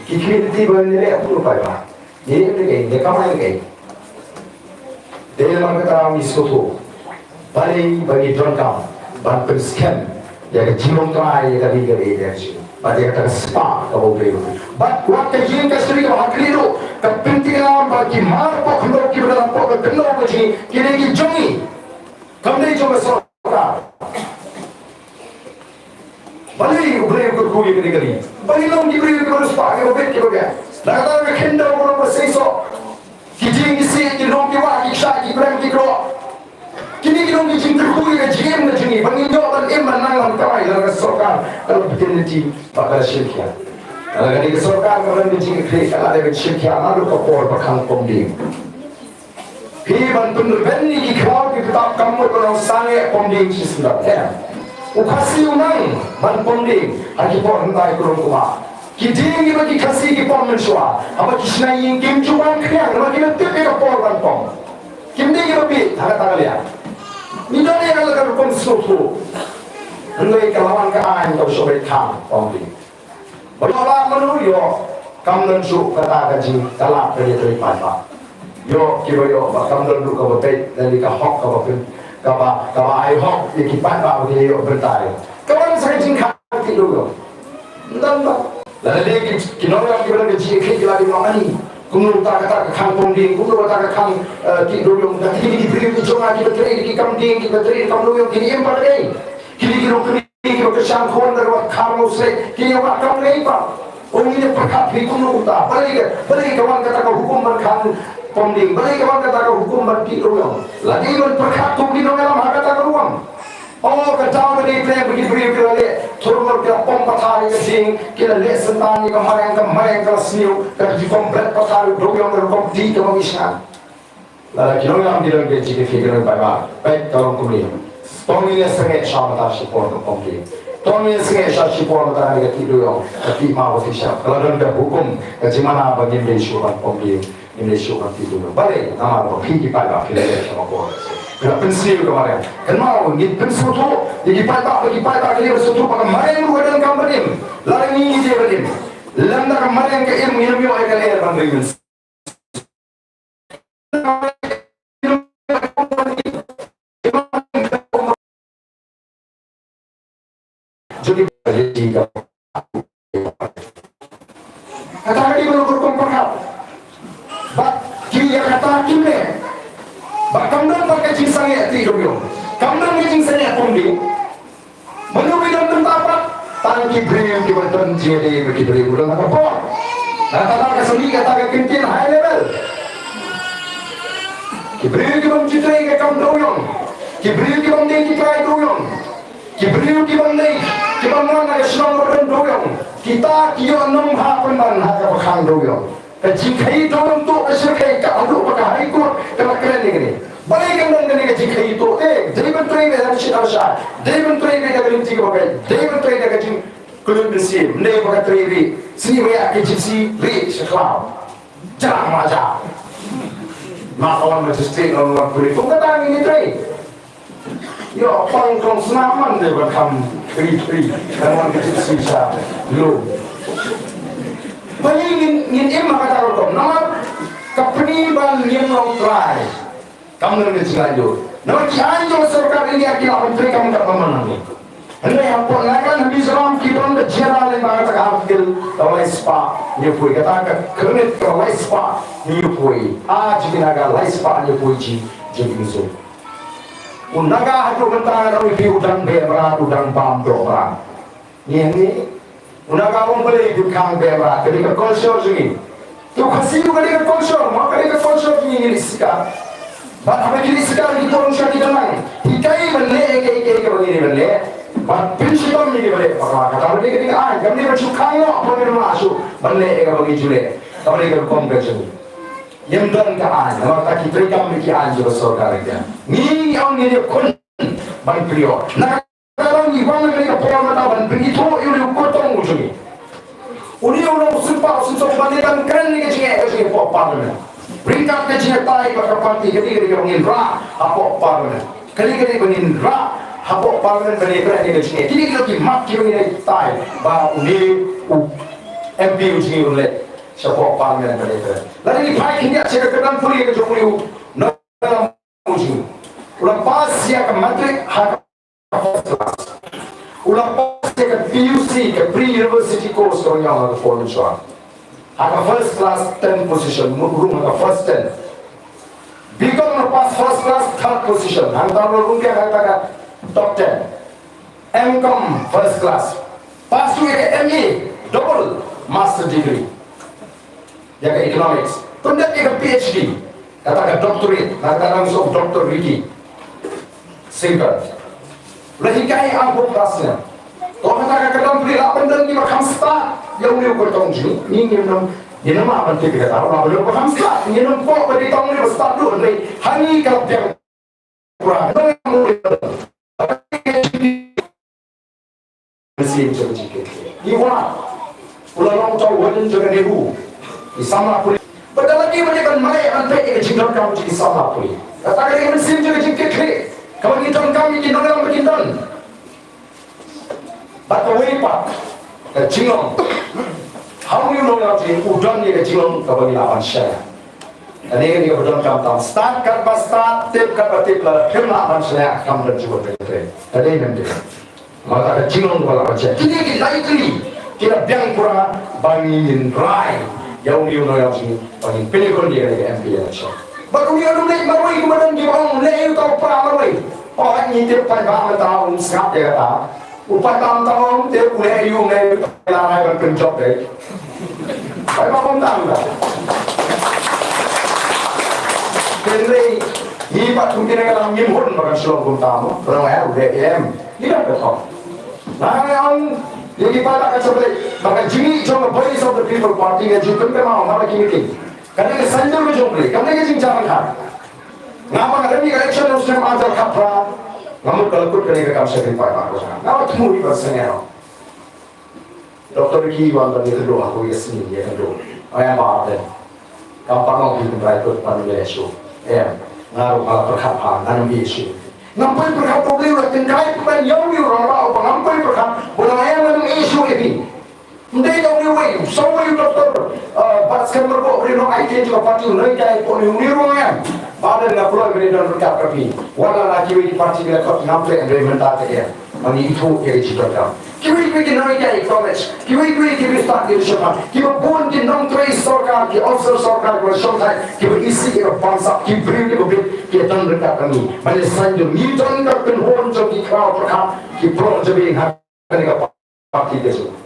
Ki khmih lynti ba ngi leh kumno paidbah. Ngi leh kaei, ngi kamai kaei. Dei namar kata ngi sngewthuh. Balei ba ngi donkam ban pynskhem ïa ka jinglong trai ïa ka ri ka ri ïa ka jing. Bad ïa kata ka spah kaba U Blei u. Bad wat ka ïing ka shnong kaba ha khlieh ruh ka pyntikna ba ki mar pok khyndew kiba dang pok ka khyndew ka jing ki dei ki jong ngi. Kam dei jong ka sorkar. Balei U Blei u kyrkhu ïa kane ka ri? Balei long ki briew kiba riewspah kiba bit kiba biang? Na kata ka khyndew ba long ba seisoh. Ki dieng ki siej, ki long ki wah, ki kshaid, ki krem ki krok. Kine ki long ki jingkyrkhu ïa ka jingim ka jong ngi ba ngin ïoh ban im ban nang ban kamai, lada ka sorkar ka la btin lynti bad ka la shim khia. Lada ka dei ka sorkar ka don ka jingkyrkhu ka la dei ban shim khia naduh ka por ba khang pom dieng. Phi ban pynrben ïa ki khlaw ki btap kam mut ban ong sangeh pom dieng shi syndon. Em. U Khasi u nang ban pom dieng ha ki por hyndai kulmar. Ki dieng kiba ki Khasi ki pom mynshuwa haba ki shna ïing kim ju wan khñiang namar ki la tip ïa ka por ban pom. Kim dei kiba bieit ha kata ka liang. Ngi don ïa ka la ka rukom sngewthuh. Hynrei ka la wan ka aiñ kaba shu beit khang pom dieng. Ba ïoh lad mano ïoh, kam don shuh kata ka jing, ka lad ka ïatrei paidbah. Ïoh kiba ïoh ba kam don ruh kaba beit lane ka hok kaba pyn, kaba, kaba ai hok ïa ki paidbah ba kin ïoh bynta. Ka wan sa ka jingkhang tieng dewiong. Ym don ba. Lada dei ki, ki nongïalam kiba don ka jingïakhih ki la dei ban ong ani. Kumno kata kata ka khang pom dieng, kumno kata ka khang, eh, tieng dewiong. Kata kine ki briew ki jong nga kiba trei ki kam dieng, kiba trei kam dewiong, kine im pat dei. Kine ki long kmie kiba kyrshan khun da kaba khar mawsei, ki ïa wad kam ngai pat. Ong ïa pyrkhat phi kumno kumta. Balei ka, balei ka wan kata ka hukum ban khang pom dieng. Balei ka wan kata ka hukum ban tieng dewiong. La dei ban pyrkhat kum ki nongïalam ha kata ka rukom. O ka daw ka dei pyrshah ba ki briew ki la leh thurmur ki la pom pathar ïa ka dieng, ki la leh syntan ïa ka mariang, ka mariang ka la sniew, ka rukom bret pathar dewiong ka rukom tieng ka ma ngi sngap. Lada ki nongïalam ki don ka jingkyrkhu ki don paidbah. Peit ka long kumne. To ngin ïa sangeh sha mynta shipor ka pom dieng. To ngin ïa sangeh sha shipor mynta ka tieng dewiong. Ka tieng maw ka tieng shyiap. Ka la don ka hukum ka jingmana ba ngim dei shuh ban pom dieng. Ngim dei shuh ban tieng dewiong. Balei? Namar ba phi ki paidbah phi la leh sha ma por. Phi la pynsniew ka mariang. Kynmaw ngin pynsngewthuh ïa ki paidbah ba ki paidbah ki dei ban sngewthuh ba ka mariang ruh ka donkam ban im. Lada ngi ngi dei ban im. Lada ka mariang ka im ngin ym ïoh ïa ka lyer ban ring mynsiem. Kata ka dei ban rukom pyrkhat. Bad ki ïa kata kim leh. Bad kam don pat ka jingsangeh tieng dewiong. Kam don ka jingsangeh pom dieng. Mano ki don bynta pat? Tang ki briew kiba don jingïadei bad ki briew kiba don ha ka por. Kata ka sani kata ka kyntien high level. Ki briew kibym ju trei ka kam dewiong. Ki briew kibym dei ki trai dewiong. Ki briew kibym dei kiba wan na ka shnong ba don dewiong. Kita ki ïoh nong ha pynban ha kaba khang dewiong. Ka jingkhaii to lam to ka shyrkhei ka haduh ba ka High Court ka la kren ïa kane. Balei kan don kane ka jingkhaii to, eh, dei ban trei beit ha ka shnong sha, dei ban trei beit ha ka lynti kaba beit, dei ban trei da ka jingkyllut mynsiem, ne ba ka trei rieh, sni ba ïa ka jingsi rieh sha khlaw. Jang ma jang. Ma ka wan majestic, wan wan pule. Kum kata ngin ïatrei. Ïoh pang kong snam man te ba kham ri ri. Kan wan ka jingsi sha lum. Ba ngin, ngin im ha kata rukom. Namar ka pyni ba ngin long trai. Kam nym ka jingaiñ jong. Namar ki aiñ jong ka sorkar India ki la ban trei kam kaba man hangne. Hynrei hapoh Nagaland ha Mizoram ki don ka jingïada lyngba kata ka Article ka lai spah hynñiewphew, kata ka kyrnit ka lai spah hynñiewphew. A jong ki Naga lai spah hynñiewphew ji, jong ki Mizo. U Naga haduh mynta nga ong ïa phi u dang beh mrad, u dang bam doh mrad. Ngi, ngi, u Naga um balei u khang beh mrad, ka dei ka culture jong ngi. Te u Khasi ruh ka dei ka culture, ma ka dei ka culture jong ngi, ngi leit sikar. Bad haba ngi leit sikar ngi pynshai ki dang nang. Hikai ban leh ïa kaei kaei kaba ngi dei ban leh. Bad pynshitom ïa kiba leh bakla, kata ka dei ka dei ka aiñ, kam dei ban shu khang noh, ban leh ïa kaba ngi ju leh. Kaba dei ka rukom ka jong ngi. Ngim don ka aiñ, namar kata ki treikam ki aiñ jong ka sorkar India. Ngi, ngi ong ngi dei khun ban pynïoh. Na Ka long ngi wan na ka por mynta ban pynithuh ïa u kyrtong u jong ngi. Une u long u sympa u symsok ban leit ban kren ïa ka jingeh ka jong ngi hapoh Parliament. Ryngkat ka jingïatai bad ka party, ka dei ka dei kaba ngin rah hapoh Parliament. Ka dei ka dei ba ngin rah hapoh Parliament ban ïakren ïa ka jingeh. Kine ki long ki mat kiba ngin ïatai ba une u M P u jong ngi un leit shapoh Parliament ban ïakren. Lada ngi phai khyndiat sha ka kyrdan pule ka jong une u nongïalam u jong ngi. U la pass ïa ka matric ha ka first class. U la pass ïa ka P U C, ka pre-university course kaba ngi ong ha ka phone mynshwa. Ha ka first class, ten position, mut rung ha ka first ten. B Com la pass first class, third position. Hangta u la rung biang hangta ka top ten. M Com first class. Pass ruh ïa ka M A, double master degree. Ïa ka economics. Pyndep ïa ka P H D. Kata ka doctorate, na kata ka dang shu Doctor Ricky Singer. La hikai arphew plus snem. To kata ka kyrdan pule la pyndon kiba kham stad ïa une u kyrtong jong ngi, ngim nym, ngim nym lah ban tip ïa kata, la pyndon ba kham stad, ngim nym kwah ba dei tang une ba stad ruh, hynrei ha ngi ka la biang. Mynsiem jong ka jingkitkhlieh. Ngi wan. U la long uta u warden jong ka NEHU. Ngi samla pule. Bad da la dei ban leh ban mareh ban peit ïa ka jingdonkam jong ki samla pule. Kata ka dei ka mynsiem jong ka jingkitkhlieh. Kaba ngi donkam ïa ki nongïalam ba kin don. Bad kawei pat ka jinglong. Ha une u nongïalam jong ngi u don ïa ka jinglong kaba ngi lah ban shaniah. Kane ka dei kaba donkam tam. Stad katba stad, tip katba tip, lada phim lah ban shaniah kam don jubor ka jingtrei. Ka dei mem dei. Namar kata ka jinglong kaba lah ban shaniah. Kine ki lai tylli ki la biang pura ba ngin rai ïa une u nongïalam jong ngi ba ngin pynïakhun ïa ka M P election. Bad une u nongïalam marwei kumba don kiba ong leh ïa uta u para marwei. Oh, ngi tip paidbah mynta um sngap ïa kata. U paidbah mynta ong te u leh ïa u, u leh ïa u, la rai ban pynjop dei. Paidbah mynta mynta. Hynrei ngi pat kum ki nongïalam ngim hun ba kan shlong kumta mo. Ba ong eh u leh em. Ngi dang ka thok. Nga ong ïa ki paidbah ka jong U Blei ba ka jingïeit jong ka Voice of the People Party ka ju pynkynmaw ha la ki meeting. Ka dei ka saiñdur ka jong U Blei, kam dei ka jingjan khat. Nga ba nga rem ïa ka election u snem arhajar khatphra, nga mut ka la kut kane ka kam shakri paidbah ka jong nga. Nga ba thmu ïa ka seng ïa. Doctor Ricky wan ban ïakynduh ha kawei ka sngi, ïakynduh. Ïa ba te. Kam pat long phi tynrai kut ban ïa shu. Em, nga ruh nga la pyrkhat bha, ngan ym ïa shu. Ngam poi pyrkhat U Blei u la tynrai ban ïa u rangbah uba ngam poi pyrkhat, u la ïa ngan ym ïa shu ïa phi. Ym dei tang une uwei, sa uwei u doktor, eh, Batskhem Myrboh, u dei u nongaiñ jong ka party, u nonghikai hapoh une, une ruh nga em. Ba don nga kloi ba dei don ryngkat bad phi. Wat la na kiwei ki party ki la khot ngam treh, hynrei mynta te em. Ma ngi ithuh ïa ka jingdonkam. Kiwei kiwei ki nonghikai college, kiwei kiwei ki briew stad ki shongthait, kiba bun ki nongtrei sorkar, ki officer sorkar kiba shongthait, kiba isih ïa ka bamsap, ki briew kiba bit, ki don ryngkat bad ngi. Ban ïa saiñdur, ngi don ka kynhun jong ki khraw pyrkhat, ki proh jabieng ha kane ka party ka jong ngi.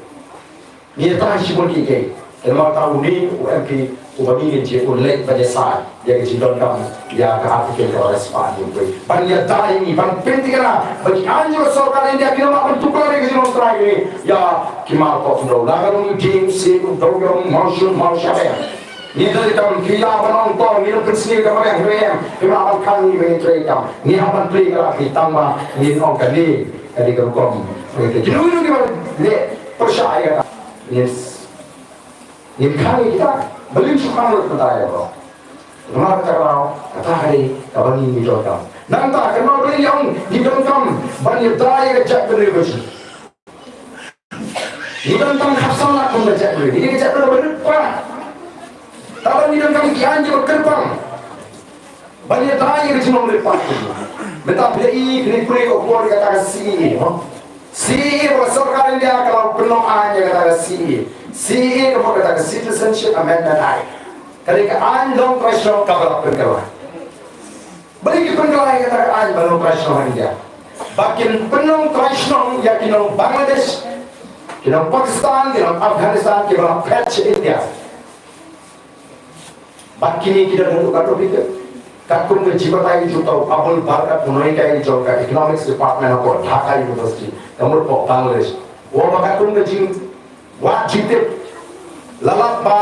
Ngi ïa trai shibun kiei kiei. Te namar kata une u M P uba ngi ngin jied un leit ban ïasaid ïa ka jingdonkam ïa ka article kaba lai spah hynñiewphew. Ban ïada ïa ngi, ban pynthikna ba ki aiñ jong ka sorkar India kim lah ban tuklar ïa ka jinglong trai jong ngi ïa ki mar pop khyndew. La ka long u D M C, u dewïong, mawshun mawsha. Ngi treikam, phi lah ban ong to, ngi long pynsniew ka mariang, hynrei em, phim lah ban khang ngi ba ngi treikam. Ngi hap ban plie ka lad ngi tang ba ngin ong kane ka dei ka rukom. Kino kino kiba leh pyrshah ïa kata, ngin, ngin khang ïa kita. Balei shu khang lut mynta ïa ka. Namar kata ka daw, kata ka dei kaba ngi ngi donkam. Nangta kynmaw ba ngi ong ngi donkam ban ïada ïa ka jaitbynriew ka jong ngi. Ngi donkam khapsan lak kum ka jaitbynriew. Ngi dei ka jaitbynriew ba rit palat. Tangba ngi donkam ki aiñ kiba kyrpang ban ïada ïa ka jinglong rit palat. Mynta phi ïohi kine pule ka por ïa kata ka C A A mo. C A A ba ka sorkar India ka la pynlong aiñ ïa kata ka C A A. C A A ka mut kata ka Citizenship Amendment Act. Ka dei ka aiñ long trai shnong kaba la pynkylla. Balei ki pynkylla ïa kata ka aiñ ba long trai shnong ha India? Ba kin pynlong trai shnong ïa ki nong Bangladesh, ki nong Pakistan, ki nong Afghanistan kiba la phet sha India. Bad kine ki don haduh katto phi tip. Katkum ka jingbatai jong u Abul Barakat Munaika jong ka Economics Department hapoh Dhaka University, ka mut hapoh Bangladesh. Wa ba katkum ka jingwad jingtip, la lap ba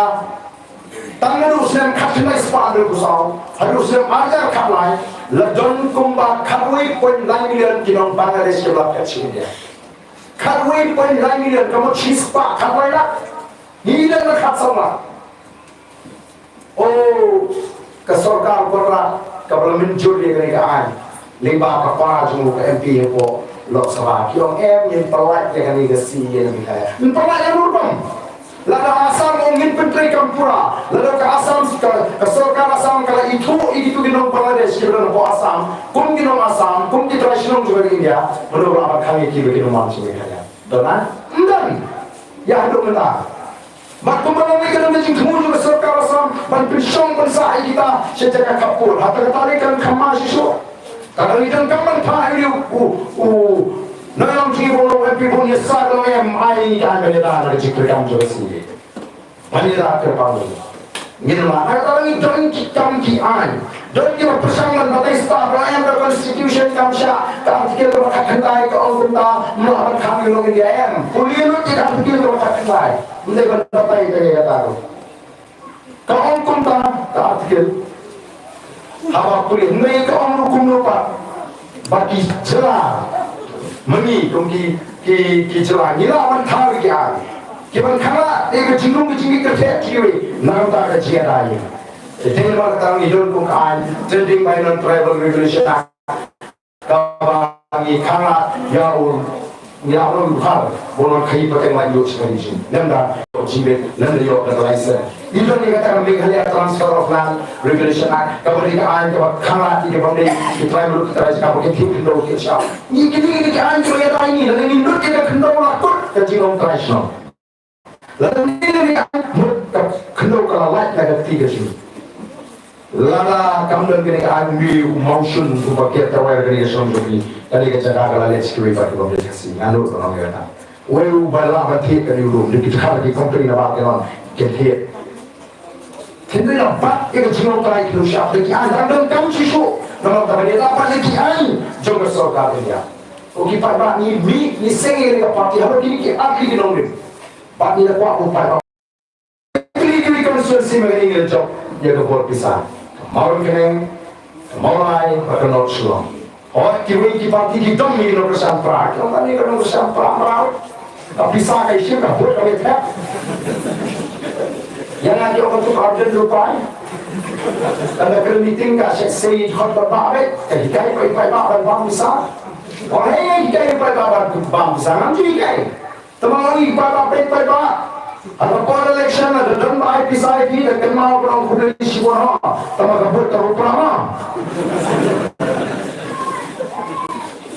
tang naduh u snem khatkhyndai spah hynriewphew saw haduh u snem ar hajar khatlai, la don kumba khatwei point lai million ki nong Bangladesh kiba la phet sha India. Khatwei point lai million, ka mut shispah khatlai lak. Ngi don na khatsaw lak. O, ka sorkar Conrad kaba la mynjur ïa kane ka aiñ, lyngba ka para jong u ka M P hapoh Lok Sabha, ki ong em, ngin pyllait ïa kane ka C A A na Meghalaya. Ngin pyllait ïa u rukom. Lada Assam ong ngin pyntreikam pura, lada ka Assam, ka, ka sorkar Assam ka la ithuh ïa kitu ki nong Bangladesh kiba don hapoh Assam kum ki nong Assam, kum ki trai shnong jong ka India, mano ba la ban khang ïa ki ba ki nongwan jong Meghalaya? Don? Ym don. Ïa haduh mynta. Bad kumba long ïa ka dang ka jingthmu jong ka sorkar Assam ban pynshong pynsah ïa kita sha jaka khappud. Hata ka tarik kan kham ma shisha. Ka dang ïa dang kam ban phah ïa u, u, u nongïalam jong ngi ba long M P bun ïa sa dang em ai ïa ka ban ïada na ka jingkyrkhu jong ka C A A. Ban ïada kyrpang. Ngin ma, hata ngi don ki kam ki aiñ. Don kiba pyrshang ban batai stad ba em ka constitution kam shah ka article kaba khatkhyndai ka ong kumta, ym lah ban khang ïa u nong India em. Pule lut ïa ka article kaba khatkhyndai. Ym dei ban batai ka ïa kata ruh. Ka ong kumta ka article. Haba pule ym dei ka ong ruh kumno pat. Ba ki jylla ma ngi kum ki, ki, ki jylla ngi lah ban thaw ïa ki aiñ. Ki ban khanglad ïa ka jinglong ka jingkit kyrteng kiwei na ka bynta ka jingïada ïa. Te namar kata ngi don kum ka aiñ Trading by Non-Tribal Regulation Act. Kaba ngi khanglad ïa u, ngi la ong u Dkhar ba u nang khaïi pateng laiñ ïoh sha ka ri. Lymda ïoh jingbit, lymda ïoh da ka license. Ngi don ïa kata ka Meghalaya Transfer of Land Regulation Act, kaba dei ka aiñ kaba khanglad ïa ki bym dei ki tribal, ki tribal, kaba ki thied khyndew thied shyiap. Ngi kine ki aiñ kiba ïada ïa ngi, lada ngin lut ïa ka khyndew la kut ka jinglong trai shnong. Lada ngi lut ïa ka khyndew ka la lait na ka kti ka jong ngi. Lada kam don kane ka aiñ, u mawshun uba ker tawer kane ka shnong jong ngi, kane ka jaka ka la leit sha kiwei pat ki bym dei Khasi. Nga nud ban ong ïa kata. Wei uba lah ban thied kane u lum, dei ki dkhar ki company na Bangalore ki thied. Hynrei la bat ïa ka jinglong trai khyndew shyiap da ki aiñ, dang donkam shisha. Namar kata ba ïada pat ïa ki aiñ jong ka sorkar India. Ko ki paidbah, ngi mih ngi seng ïa ka party halor kine ki artylli ki nongrim. Bad ngi la kwah ko paidbah. Kine ki constituency ma ngi la jop ïa ka bor pisa. Ka Mawryngkneng, ka Mawlai bad ka North Shillong. Hooid, kiwei ki parti ki dom ïa ki nongkyrshan para. Ki ong kane ka nongkyrshan para mraw. Ka pisa ka ïashim, ka vote ka ïa thep. Ïa nga ki ong ka tuk Ardent Rupai. Ka la kren meeting ka shait sei hot ba ba beit. Ka hikai paidbah ban bam pisa. Ong hei hikai paidbah ban bam pisa, ngam ju hikai. Tangba ngi paidbah, peit paidbah. Haba por election lada don ba ai pisa ïa ki, da kynmaw ban ong khublei shibun ho. Tangba ka vote ka ruh pra ma.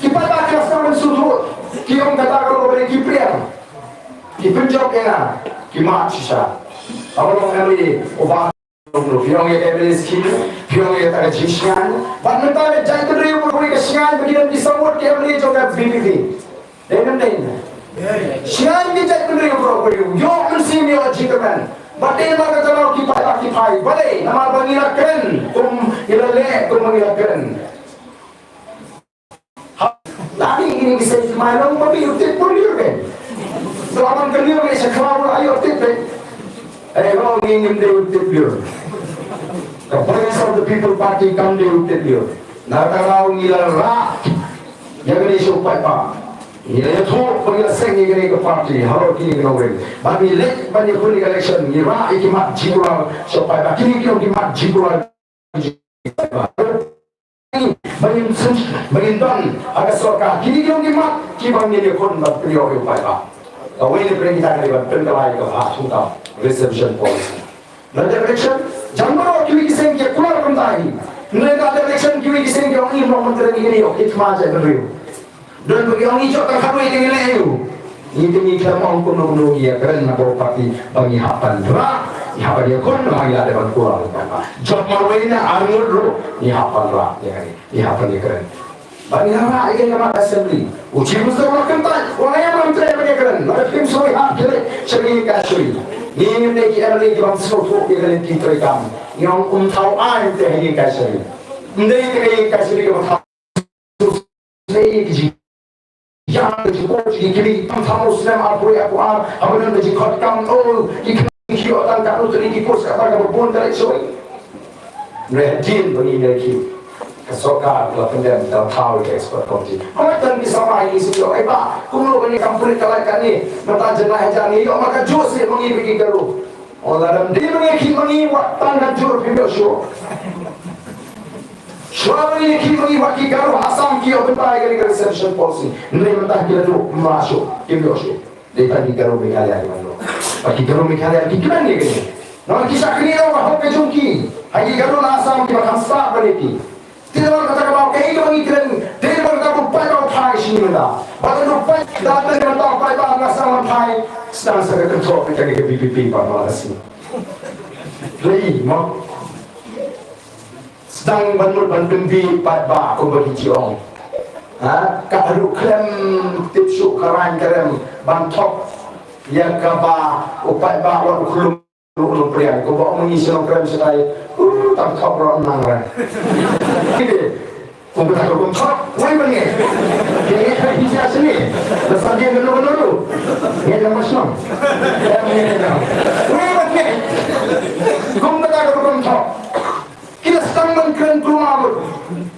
Ki paidbah ki la sdang ban sngewthuh. Ki ong kata ka ruh ba dei ki pliang. Ki pynjop ïa nga. Ki mad shisha. Haba long M L A u Bah Phi ong ïa ka M L A scheme, phi ong ïa kata ka jingshngaiñ. Bad mynta ka jaitbynriew baroh kawei ka shngaiñ ba ki don ki saw ngut ki M L A jong ka V P P. Dei ne ym dei? Shngaiñ ka jaitbynriew baroh kawei, ïoh mynsiem ïoh jingkyrmen. Bad dei namar kata ba ki paidbah ki phai. Balei? Namar ba ngi la kren kum, ngi la leh kum ba ngi la kren. Lada ngi ngi sngewthuh ma long ba ngi u tip por lyiur ke. Selamat kali ngi sa khraw la ïoh tip eh. Eh, ba ngi ngim dei u tip lyiur. Ka Voice of the People Party kam dei u tip lyiur. Na ka daw ngi la rah ïa kane sha u paidbah. Ngi la ïathuh ba ngi la seng ïa kane ka party halor kine ki nongrim. Ba ngi leit ban ïakhun ïa ka election ngi rah ïa ki mat jingkular sha u paidbah. Kine ki ong ki mat jingkular. Ba ngin shu, ba ngin don ha ka sorkar. Kine ki long ki mat kiba ngin ïakhun ban pynïoh ïa u paidbah. Kawei na pdeng kita ka dei ban pynkylla ïa ka bhah thungtam, reservation policy. Na dep election, jan baroh kiwei ki seng ki kular kumta hi. Hynrei na dep election kiwei ki seng ki ong, ïa, long ban kren ïa kane, ïoh ki thma jaitbynriew. Don ba ki ong, ïa, jot tang khatwei te ngi leh aïu. Ngi te ngi khlem ong kumno kumno, ngi ïakren na baroh party ba ngi hap ban rah, ngi hap ban ïakhun, ba ngi la dep ban kular. Jop marwei ne arngut ruh ngi hap ban rah ïa kane, ngi hap ban ïakren. Ba ngi la rah ïa kane ka mat assembly. U Chief Minister u la kyntait, u la ïa ban trei ban ïakren. Lada phim sngewthuh, hap khie leit sha ka ïingkashari. Ngi ngim dei ki M L A ki bym sngewthuh ïa ka lynti treikam. Ngi ong ym thaw ai te ha ïingkashari. Ym dei te ka ïingkashari kaba thaw. Sa ki jingïap, ki jingkoit, ki kmie, tam tam u snem arphew arphew ar, haba don ka jingkhot kam, oh, ki kmie ki ïoh tang katno tylli ki post, kata kaba bun ka leit shawei. Hynrei hadien ba ngi ïakhih, ka sorkar ka la pyndem, ka la thaw ïa ka expert committee. Haba tang ki samla ngi shu ïoh, eh bah, kumno ba ngi kam pynleit ka lait kane, mynta jan lai hajar ngi ïoh ma kajuh seh ma ngi bad ki Garo. Ong lada ym dei ba ngi ïakhih ma ngi, wat tang kajuh ruh phim ïoh shuh. Shuwa ba ngi ïakhih ma ngi, wat ki Garo ha Assam ki ïoh bynta ïa kane ka reservation policy. Hynrei mynta ki la duh, ym lah shuh, kim ïoh shuh. Dei tang ki Garo Meghalaya ki ban ïoh. Bad ki Garo Meghalaya ki kren ïa kane. Namar ki shah kynnoh ba hok ka jong ki. Ha ki Garo na Assam kiba kham stad ban ïa ki. Te namar kata ka daw kaei kaba ngi kren, dei namar kata ba u paidbah u phai sha ngi mynta. Bad lada u paidbah, lada u paidbah na Assam u phai, sdang sa ka kynthoh beit ïa ka V P P ba ma la sngi. Lei mo. Sdang ban mut ban pynbieit paidbah kumba ki ju ong. Ha, ka haduh khlem tip shuh ka rain ka rem ban thok ïa kaba u paidbah wat u khlum ruh u nongpdiang. Kumba ong ngi shu nongkrem shatai, uh, tang thok ruh nang rem. Kide, kumba ta ka kum thok, wei ban ngi. Kide ka hi sia sini. Lasa dia kano kano tu. Ngi lam mas nong.